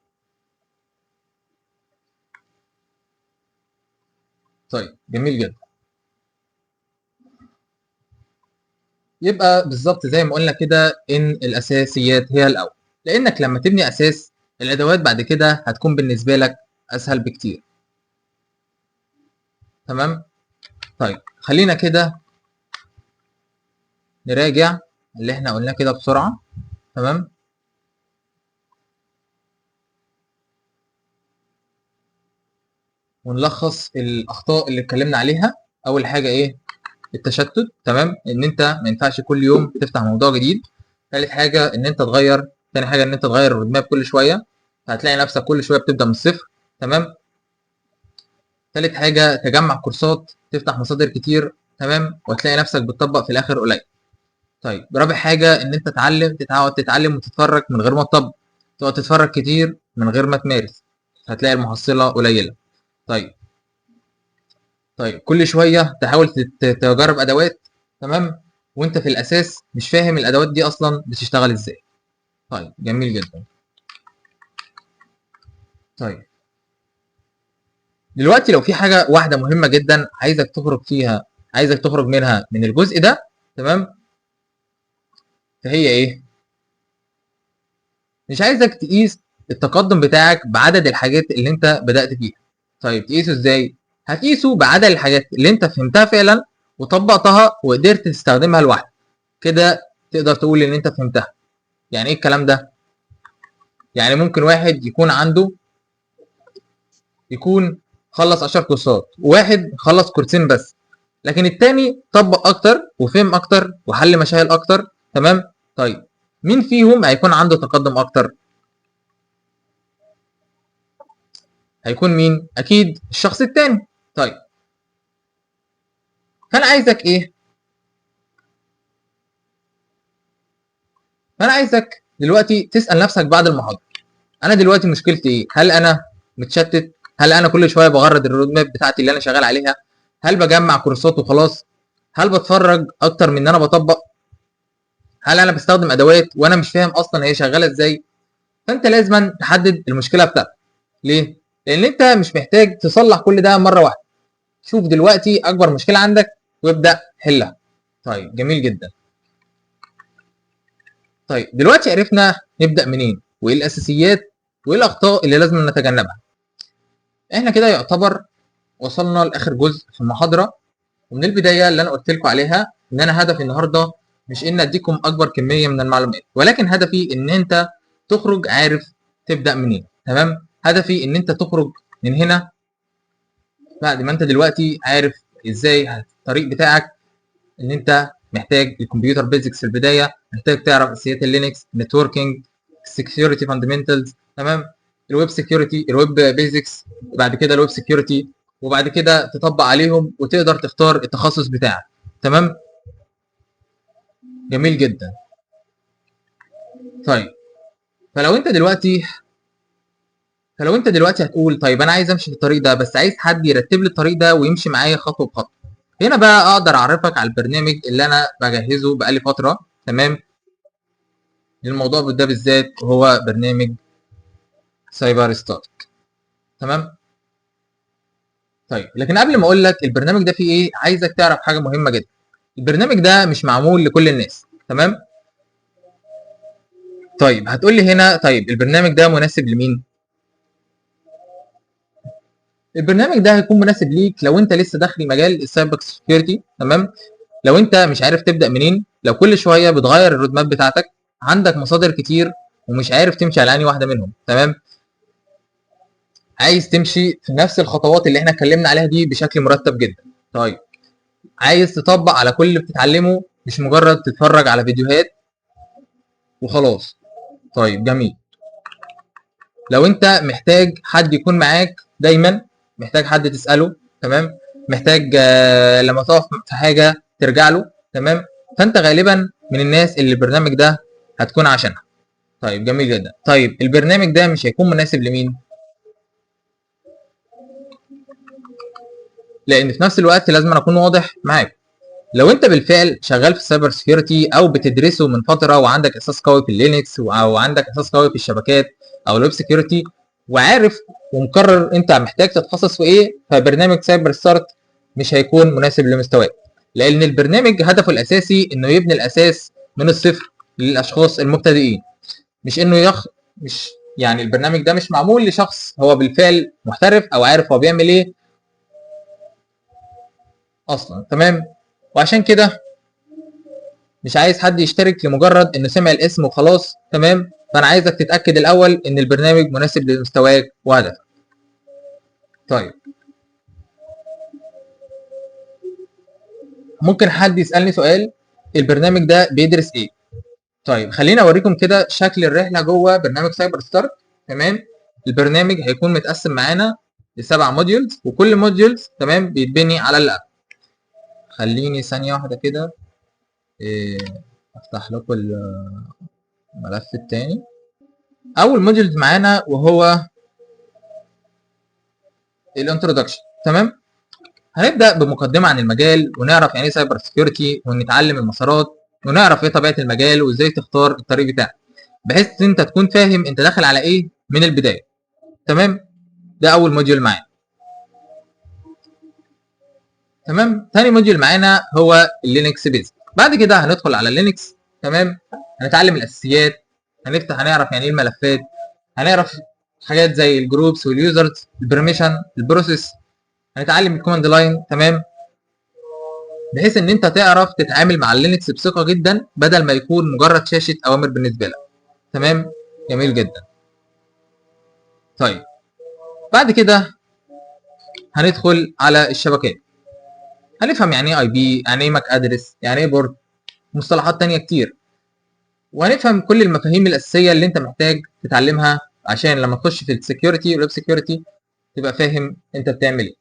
طيب جميل جدا. يبقى بالظبط زي ما قلنا كده ان الاساسيات هي الاول، لانك لما تبني اساس الادوات بعد كده هتكون بالنسبة لك اسهل بكتير. تمام. طيب خلينا كده نراجع اللي احنا قلناه كده بسرعة. تمام. ونلخص الاخطاء اللي اتكلمنا عليها. اول حاجة ايه؟ التشتت. تمام، ان انت ما ينفعش كل يوم تفتح موضوع جديد. تالت حاجة ان انت تغير، تاني حاجة ان انت تغير ال roadmap كل شوية، فهتلاقي نفسك كل شوية بتبدا من الصفر. تمام. تالت حاجة تجمع كورسات، تفتح مصادر كتير. تمام. وهتلاقي نفسك بتطبق في الاخر قليل. طيب رابع حاجة ان انت تتعلم، تتعود تتعلم وتتفرج من غير ما تطبق، تقعد تتفرج كتير من غير ما تمارس، هتلاقي المحصلة قليله. طيب كل شوية تحاول تجرب ادوات. تمام. وانت في الاساس مش فاهم الادوات دي اصلا بتشتغل ازاي. طيب جميل جدا. طيب دلوقتي لو في حاجة واحدة مهمة جدا عايزك تخرج فيها، عايزك تخرج منها من الجزء ده، تمام، فهي ايه؟ مش عايزك تقيس التقدم بتاعك بعدد الحاجات اللي انت بدأت فيها. طيب تقيسه ازاي؟ هتقيسه بعدد الحاجات اللي انت فهمتها فعلا وطبقتها وقدرت تستخدمها لوحدك. كده تقدر تقول ان انت فهمتها. يعني ايه الكلام ده؟ يعني ممكن واحد يكون عنده، يكون خلص 10 كورسات، وواحد خلص كورسين بس، لكن التاني طبق اكتر وفهم اكتر وحل مشاكل اكتر. تمام. طيب مين فيهم هيكون عنده تقدم اكتر؟ هيكون مين؟ اكيد الشخص التاني. طيب فانا عايزك ايه؟ فانا عايزك دلوقتي تسأل نفسك بعد المحاضرة، انا دلوقتي مشكلتي ايه؟ هل انا متشتت؟ هل انا كل شوية بغير ال roadmap بتاعتي اللي انا شغال عليها؟ هل بجمع كورسات وخلاص؟ هل بتفرج اكتر من ان انا بطبق؟ هل انا بستخدم ادوات وانا مش فاهم اصلا هي شغالة ازاي؟ فانت لازم تحدد المشكلة بتاعتك. ليه؟ لان انت مش محتاج تصلح كل ده مرة واحدة. شوف دلوقتي اكبر مشكلة عندك وابدا حلها. طيب جميل جدا. طيب دلوقتي عرفنا نبدا منين وايه الاساسيات وايه الاخطاء اللي لازم نتجنبها. احنا كده يعتبر وصلنا لاخر جزء في المحاضرة. ومن البداية اللي انا قلت لكم عليها ان انا هدفي النهارده مش ان اديكم اكبر كمية من المعلومات، ولكن هدفي ان انت تخرج عارف تبدا منين. تمام. هدفي ان انت تخرج من هنا بعد ما انت دلوقتي عارف ازاي الطريق بتاعك، ان انت محتاج ال computer basics في البداية، محتاج تعرف اساسيات ال Linux، networking، security fundamentals، تمام، ال web security، ال web basics، وبعد كده ال web security، وبعد كده تطبق عليهم وتقدر تختار التخصص بتاعك. تمام. جميل جدا. طيب فلو انت دلوقتي هتقول طيب انا عايز امشي في الطريق ده، بس عايز حد يرتب لي الطريق ده ويمشي معايا خطوة بخطوة. هنا بقى اقدر اعرفك على البرنامج اللي انا بجهزه بقالي فترة. تمام. للموضوع ده بالذات هو برنامج Cyber Start. تمام. طيب لكن قبل ما اقول لك البرنامج ده فيه ايه، عايزك تعرف حاجة مهمة جدا. البرنامج ده مش معمول لكل الناس. تمام. طيب هتقول لي هنا طيب البرنامج ده مناسب لمين؟ البرنامج ده هيكون مناسب ليك لو انت لسه داخل مجال ال cyber security. تمام. لو انت مش عارف تبدا منين، لو كل شوية بتغير ال roadmap بتاعتك، عندك مصادر كتير ومش عارف تمشي على انهي واحدة منهم. تمام. عايز تمشي في نفس الخطوات اللي احنا اتكلمنا عليها دي بشكل مرتب جدا. طيب عايز تطبق على كل اللي بتتعلمه، مش مجرد تتفرج على فيديوهات وخلاص. طيب جميل. لو انت محتاج حد يكون معاك دايما، محتاج حد تسأله، تمام، محتاج لما تقف في حاجة ترجع له، تمام، فانت غالبا من الناس اللي البرنامج ده هتكون عشانها. طيب جميل جدا. طيب البرنامج ده مش هيكون مناسب لمين؟ لان في نفس الوقت لازم اكون واضح معاك. لو انت بالفعل شغال في ال cyber security او بتدرسه من فترة وعندك اساس قوي في ال Linux او عندك اساس قوي في الشبكات او ال web security وعارف ومقرر انت محتاج تتخصص في ايه، فبرنامج Cyber Start مش هيكون مناسب لمستواك، لان البرنامج هدفه الاساسي انه يبني الاساس من الصفر للاشخاص المبتدئين، مش انه مش يعني البرنامج ده مش معمول لشخص هو بالفعل محترف او عارف هو بيعمل ايه اصلا. تمام. وعشان كده مش عايز حد يشترك لمجرد انه سمع الاسم وخلاص. تمام. فانا عايزك تتاكد الاول ان البرنامج مناسب لمستواك وهدفك. طيب ممكن حد يسالني سؤال، البرنامج ده بيدرس ايه؟ طيب خليني اوريكم كده شكل الرحلة جوه برنامج Cyber Start. تمام، البرنامج هيكون متقسم معانا لسبع modules، وكل modules تمام بيتبني على اللي قبل. خليني ثانية واحدة كده افتح لكم الملف التاني. اول modules معانا وهو ال introduction. تمام، هنبدا بمقدمه عن المجال، ونعرف يعني ايه cyber security، ونتعلم المسارات، ونعرف ايه طبيعة المجال، وازاي تختار الطريق بتاعك، بحيث انت تكون فاهم انت داخل على ايه من البداية. تمام، ده اول module معانا. تمام، تاني module معانا هو ال Linux basic. بعد كده هندخل على ال Linux. تمام، هنتعلم الاساسيات، هنعرف يعني ايه الملفات، هنعرف حاجات زي ال groups وال users، ال permission، ال process، هنتعلم ال command line. تمام، بحيث ان انت تعرف تتعامل مع ال Linux بثقة جدا، بدل ما يكون مجرد شاشة اوامر بالنسبة لك. تمام، جميل جدا. طيب بعد كده هندخل على الشبكات، هنفهم يعني ايه IP، يعني ايه MAC address، يعني ايه port، مصطلحات تانية كتير، وهنفهم كل المفاهيم الاساسية اللي انت محتاج تتعلمها عشان لما تخش في ال security وال web security تبقى فاهم انت بتعمل ايه.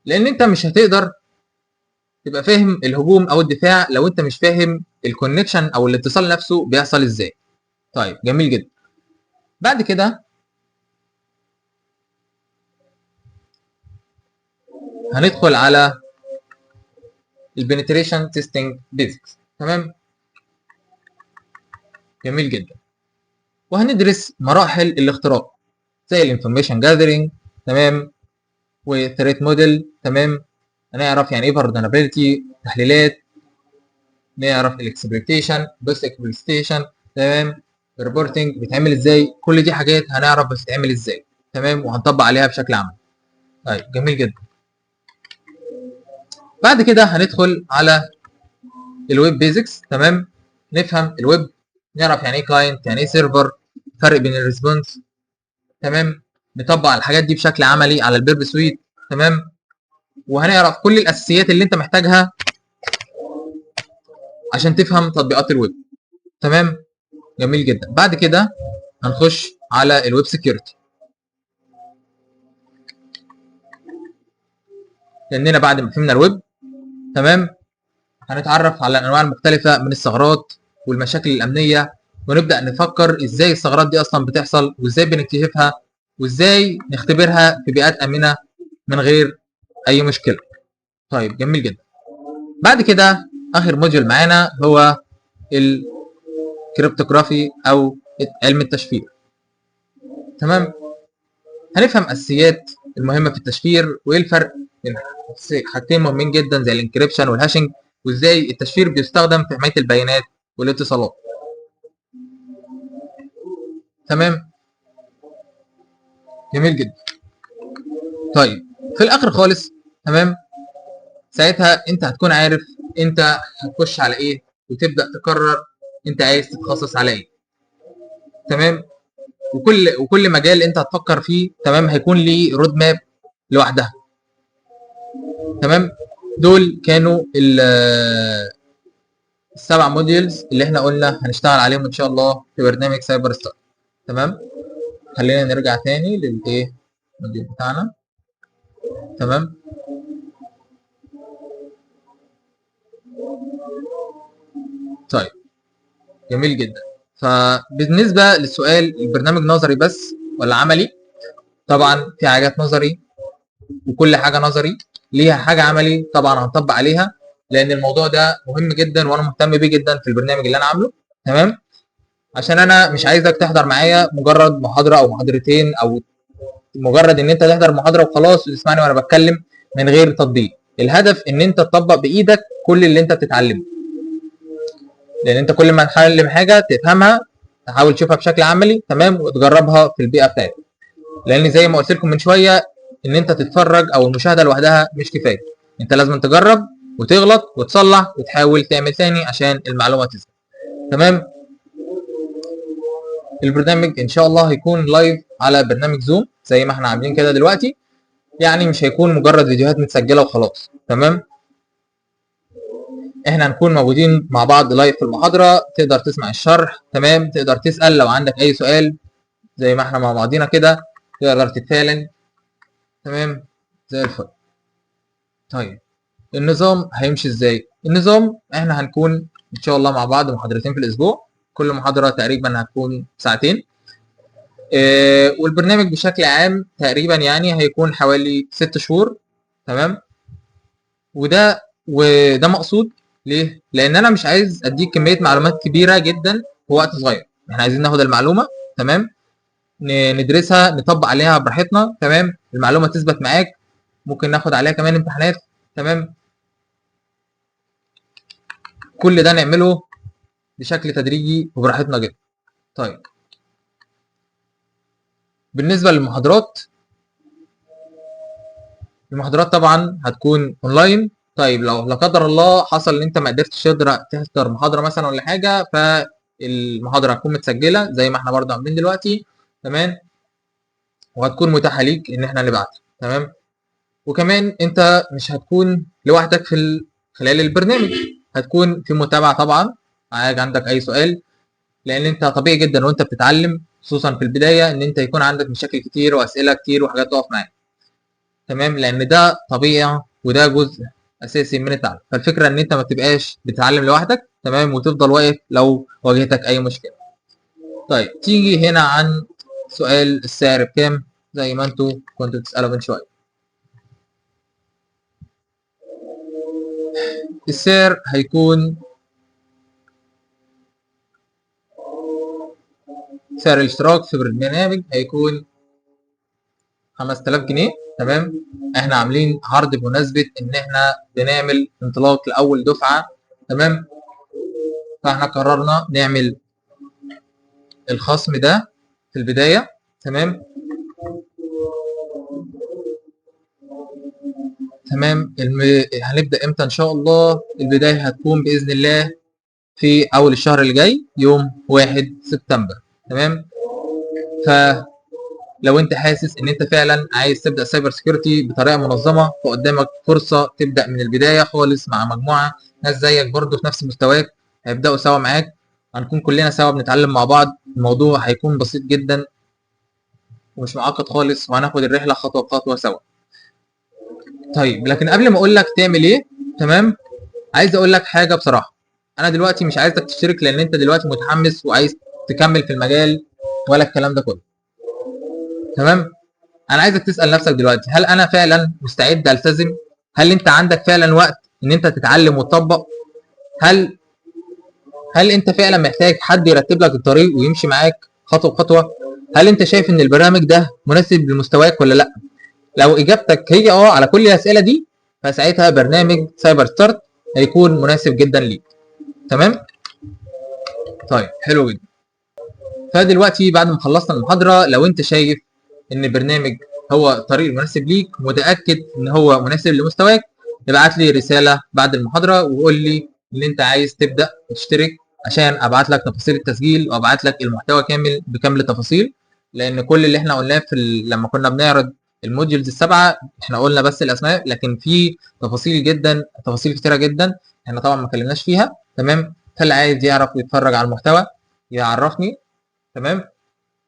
لان انت مش هتقدر تبقى فاهم الهجوم او الدفاع لو انت مش فاهم ال connection او الاتصال نفسه بيحصل ازاي. طيب جميل جدا. بعد كده هندخل على ال penetration testing basics. تمام، جميل جدا. وهندرس مراحل الاختراق زي ال information gathering، تمام، و threat model. تمام، هنعرف يعني ايه vulnerability، تحليلات، نعرف ال exploitation، post exploitation، تمام، reporting بيتعمل ازاي، كل دي حاجات هنعرف بتتعمل ازاي. تمام، وهنطبق عليها بشكل عملي. طيب جميل جدا. بعد كده هندخل على ال web basics. تمام، نفهم الويب، نعرف يعني ايه client، يعني ايه server، فرق بين ال response. تمام، نطبق الحاجات دي بشكل عملي على ال Burp Suite. تمام، وهنعرف كل الاساسيات اللي انت محتاجها عشان تفهم تطبيقات الويب. تمام، جميل جدا. بعد كده هنخش على ال web security، لاننا بعد ما فهمنا الويب، تمام، هنتعرف على الانواع المختلفة من الثغرات والمشاكل الامنية، ونبدا نفكر ازاي الثغرات دي اصلا بتحصل، وازاي بنكتشفها، وازاي نختبرها في بيئات امنه من غير اي مشكلة. طيب جميل جدا. بعد كده اخر module معانا هو ال cryptography او علم التشفير. تمام، هنفهم اساسيات المهمة في التشفير، وايه الفرق بين حاجتين مهمين جدا زي ال encryption وال hashing، وازاي التشفير بيستخدم في حماية البيانات والاتصالات. تمام، جميل جدا. طيب في الاخر خالص، تمام، ساعتها انت هتكون عارف انت هتخش على ايه، وتبدا تقرر انت عايز تتخصص على ايه. تمام، وكل مجال انت هتفكر فيه، تمام، هيكون ليه road map لوحدها. تمام، دول كانوا السبع modules اللي احنا قلنا هنشتغل عليهم ان شاء الله في برنامج Cyber Start. تمام، خلينا نرجع تاني للايه ال module بتاعنا. تمام، طيب جميل جدا. فبالنسبه للسؤال، البرنامج نظري بس ولا عملي؟ طبعا في حاجات نظري، وكل حاجة نظري ليها حاجة عملي طبعا هنطبق عليها، لان الموضوع ده مهم جدا وانا مهتم بيه جدا في البرنامج اللي انا عامله. تمام، عشان انا مش عايزك تحضر معايا مجرد محاضرة او محاضرتين، او مجرد ان انت تحضر محاضرة وخلاص وتسمعني وانا بتكلم من غير تطبيق. الهدف ان انت تطبق بايدك كل اللي انت بتتعلمه، لان انت كل ما تتعلم حاجة تفهمها، تحاول تشوفها بشكل عملي، تمام، وتجربها في البيئة بتاعتك. لان زي ما قلت لكم من شوية، ان انت تتفرج او المشاهدة لوحدها مش كفاية، انت لازم تجرب وتغلط وتصلح وتحاول تعمل تاني عشان المعلومة تثبت. تمام، البرنامج ان شاء الله هيكون live على برنامج Zoom زي ما احنا عاملين كده دلوقتي، يعني مش هيكون مجرد فيديوهات متسجله وخلاص. تمام، احنا هنكون موجودين مع بعض live في المحاضرة، تقدر تسمع الشرح، تمام، تقدر تسال لو عندك اي سؤال زي ما احنا مع بعضينا كده، تقدر تتفاعل، تمام، زي الفل. طيب النظام هيمشي ازاي؟ النظام احنا هنكون ان شاء الله مع بعض محاضرتين في الاسبوع، كل محاضرة تقريبا هتكون ساعتين. والبرنامج بشكل عام تقريبا يعني هيكون حوالي 6 شهور، تمام. وده مقصود ليه؟ لان انا مش عايز اديك كمية معلومات كبيرة جدا في وقت صغير. احنا عايزين ناخد المعلومة، تمام، ندرسها، نطبق عليها براحتنا، تمام، المعلومة تثبت معاك، ممكن ناخد عليها كمان امتحانات، تمام. كل ده نعمله بشكل تدريجي وبراحتنا جدا. طيب بالنسبة للمحاضرات، المحاضرات طبعا هتكون اونلاين. طيب لو لا قدر الله حصل ان انت ما قدرتش تحضر محاضرة مثلا ولا حاجة، فالمحاضره هتكون متسجله زي ما احنا برضه عاملين دلوقتي، تمام، وهتكون متاحة ليك ان احنا نبعتها، تمام. وكمان انت مش هتكون لوحدك في خلال البرنامج، هتكون في متابعه طبعا معاك، عندك اي سؤال، لان انت طبيعي جدا وانت بتتعلم خصوصا في البداية ان انت يكون عندك مشاكل كتير واسئلة كتير وحاجات تقف معاك، تمام، لان ده طبيعي وده جزء اساسي من التعلم. فالفكرة ان انت ما تبقاش بتتعلم لوحدك، تمام، وتفضل واقف لو واجهتك اي مشكلة. طيب تيجي هنا عن سؤال السعر بكام زي ما انتوا كنتوا بتسالوا من شوية. السعر هيكون سعر الاشتراك في برنامج هيكون 5000 جنيه، تمام. احنا عاملين عرض بمناسبة ان احنا بنعمل انطلاق لاول دفعة، تمام، فاحنا قررنا نعمل الخصم ده في البداية، تمام تمام. هنبدأ امتى ان شاء الله؟ البداية هتكون بإذن الله في اول الشهر اللي جاي يوم 1 سبتمبر، تمام. فلو انت حاسس ان انت فعلا عايز تبدأ cyber security بطريقة منظمة، فقدامك فرصة تبدأ من البداية خالص مع مجموعة ناس زيك برضو في نفس مستواك، هيبدأوا سوا معاك، هنكون كلنا سوا بنتعلم مع بعض. الموضوع هيكون بسيط جدا ومش معقد خالص، وهناخد الرحلة خطوة بخطوة سوا. طيب لكن قبل ما اقول لك تعمل ايه، تمام، عايز اقول لك حاجة بصراحة. انا دلوقتي مش عايزك تشترك لان انت دلوقتي متحمس وعايز تكمل في المجال ولا الكلام ده كله، تمام. انا عايزك تسأل نفسك دلوقتي، هل انا فعلا مستعد التزم؟ هل انت عندك فعلا وقت ان انت تتعلم وتطبق؟ هل انت فعلا محتاج حد يرتب لك الطريق ويمشي معاك خطوة بخطوة؟ هل انت شايف ان البرنامج ده مناسب لمستواك ولا لا؟ لو اجابتك هي على كل الاسئلة دي، فساعتها برنامج Cyber Start هيكون مناسب جدا ليك، تمام. طيب حلو جدا. فدلوقتي بعد ما خلصنا المحاضرة، لو انت شايف ان البرنامج هو الطريق المناسب ليك، متاكد ان هو مناسب لمستواك، ابعت لي رسالة بعد المحاضرة وقول لي ان انت عايز تبدا وتشترك، عشان ابعت لك تفاصيل التسجيل وابعت لك المحتوى كامل بكامل التفاصيل. لان كل اللي احنا قلناه في لما كنا بنعرض ال modules ال7، احنا قلنا بس الاسماء، لكن في تفاصيل جدا، تفاصيل كتيرة جدا احنا طبعا ما اتكلمناش فيها، تمام. فاللي عايز يعرف ويتفرج على المحتوى يعرفني، تمام،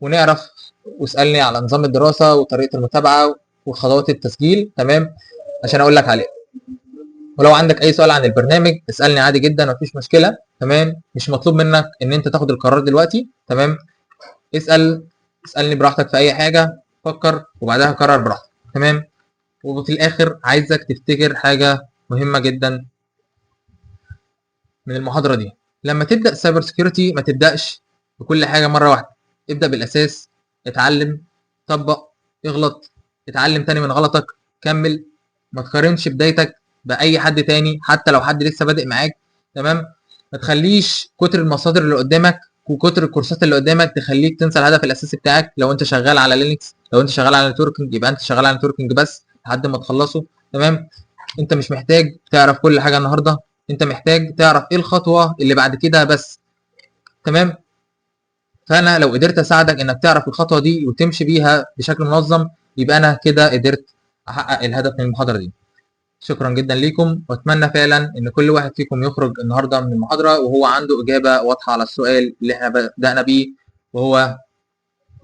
ونعرف، واسالني على نظام الدراسة وطريقه المتابعة وخطوات التسجيل، تمام، عشان اقول لك عليها. ولو عندك اي سؤال عن البرنامج اسالني عادي جدا، مفيش مشكلة، تمام. مش مطلوب منك ان انت تاخد القرار دلوقتي، تمام. اسالني براحتك في اي حاجة، فكر وبعدها قرر براحتك، تمام. وفي الاخر عايزك تفتكر حاجة مهمة جدا من المحاضرة دي، لما تبدا cyber security ما تبداش بكل حاجة مرة واحدة، ابدا بالاساس، اتعلم، طبق، اغلط، اتعلم تاني من غلطك، كمل، ما تقارنش بدايتك باي حد تاني حتى لو حد لسه بادئ معاك، تمام. ما تخليش كتر المصادر اللي قدامك وكتر الكورسات اللي قدامك تخليك تنسى الهدف الاساسي بتاعك. لو انت شغال على Linux، لو انت شغال على networking، يبقى انت شغال على networking بس لحد ما تخلصه، تمام. انت مش محتاج تعرف كل حاجة النهارده، انت محتاج تعرف ايه الخطوة اللي بعد كده بس، تمام. فانا لو قدرت اساعدك انك تعرف الخطوة دي وتمشي بيها بشكل منظم، يبقى انا كده قدرت احقق الهدف من المحاضرة دي. شكرا جدا ليكم، واتمنى فعلا ان كل واحد فيكم يخرج النهارده من المحاضرة وهو عنده اجابه واضحة على السؤال اللي احنا بدانا بيه، وهو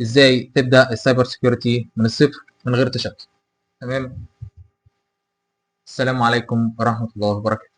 ازاي تبدا ال cyber security من الصفر من غير تشتت. تمام. السلام عليكم ورحمة الله وبركاته.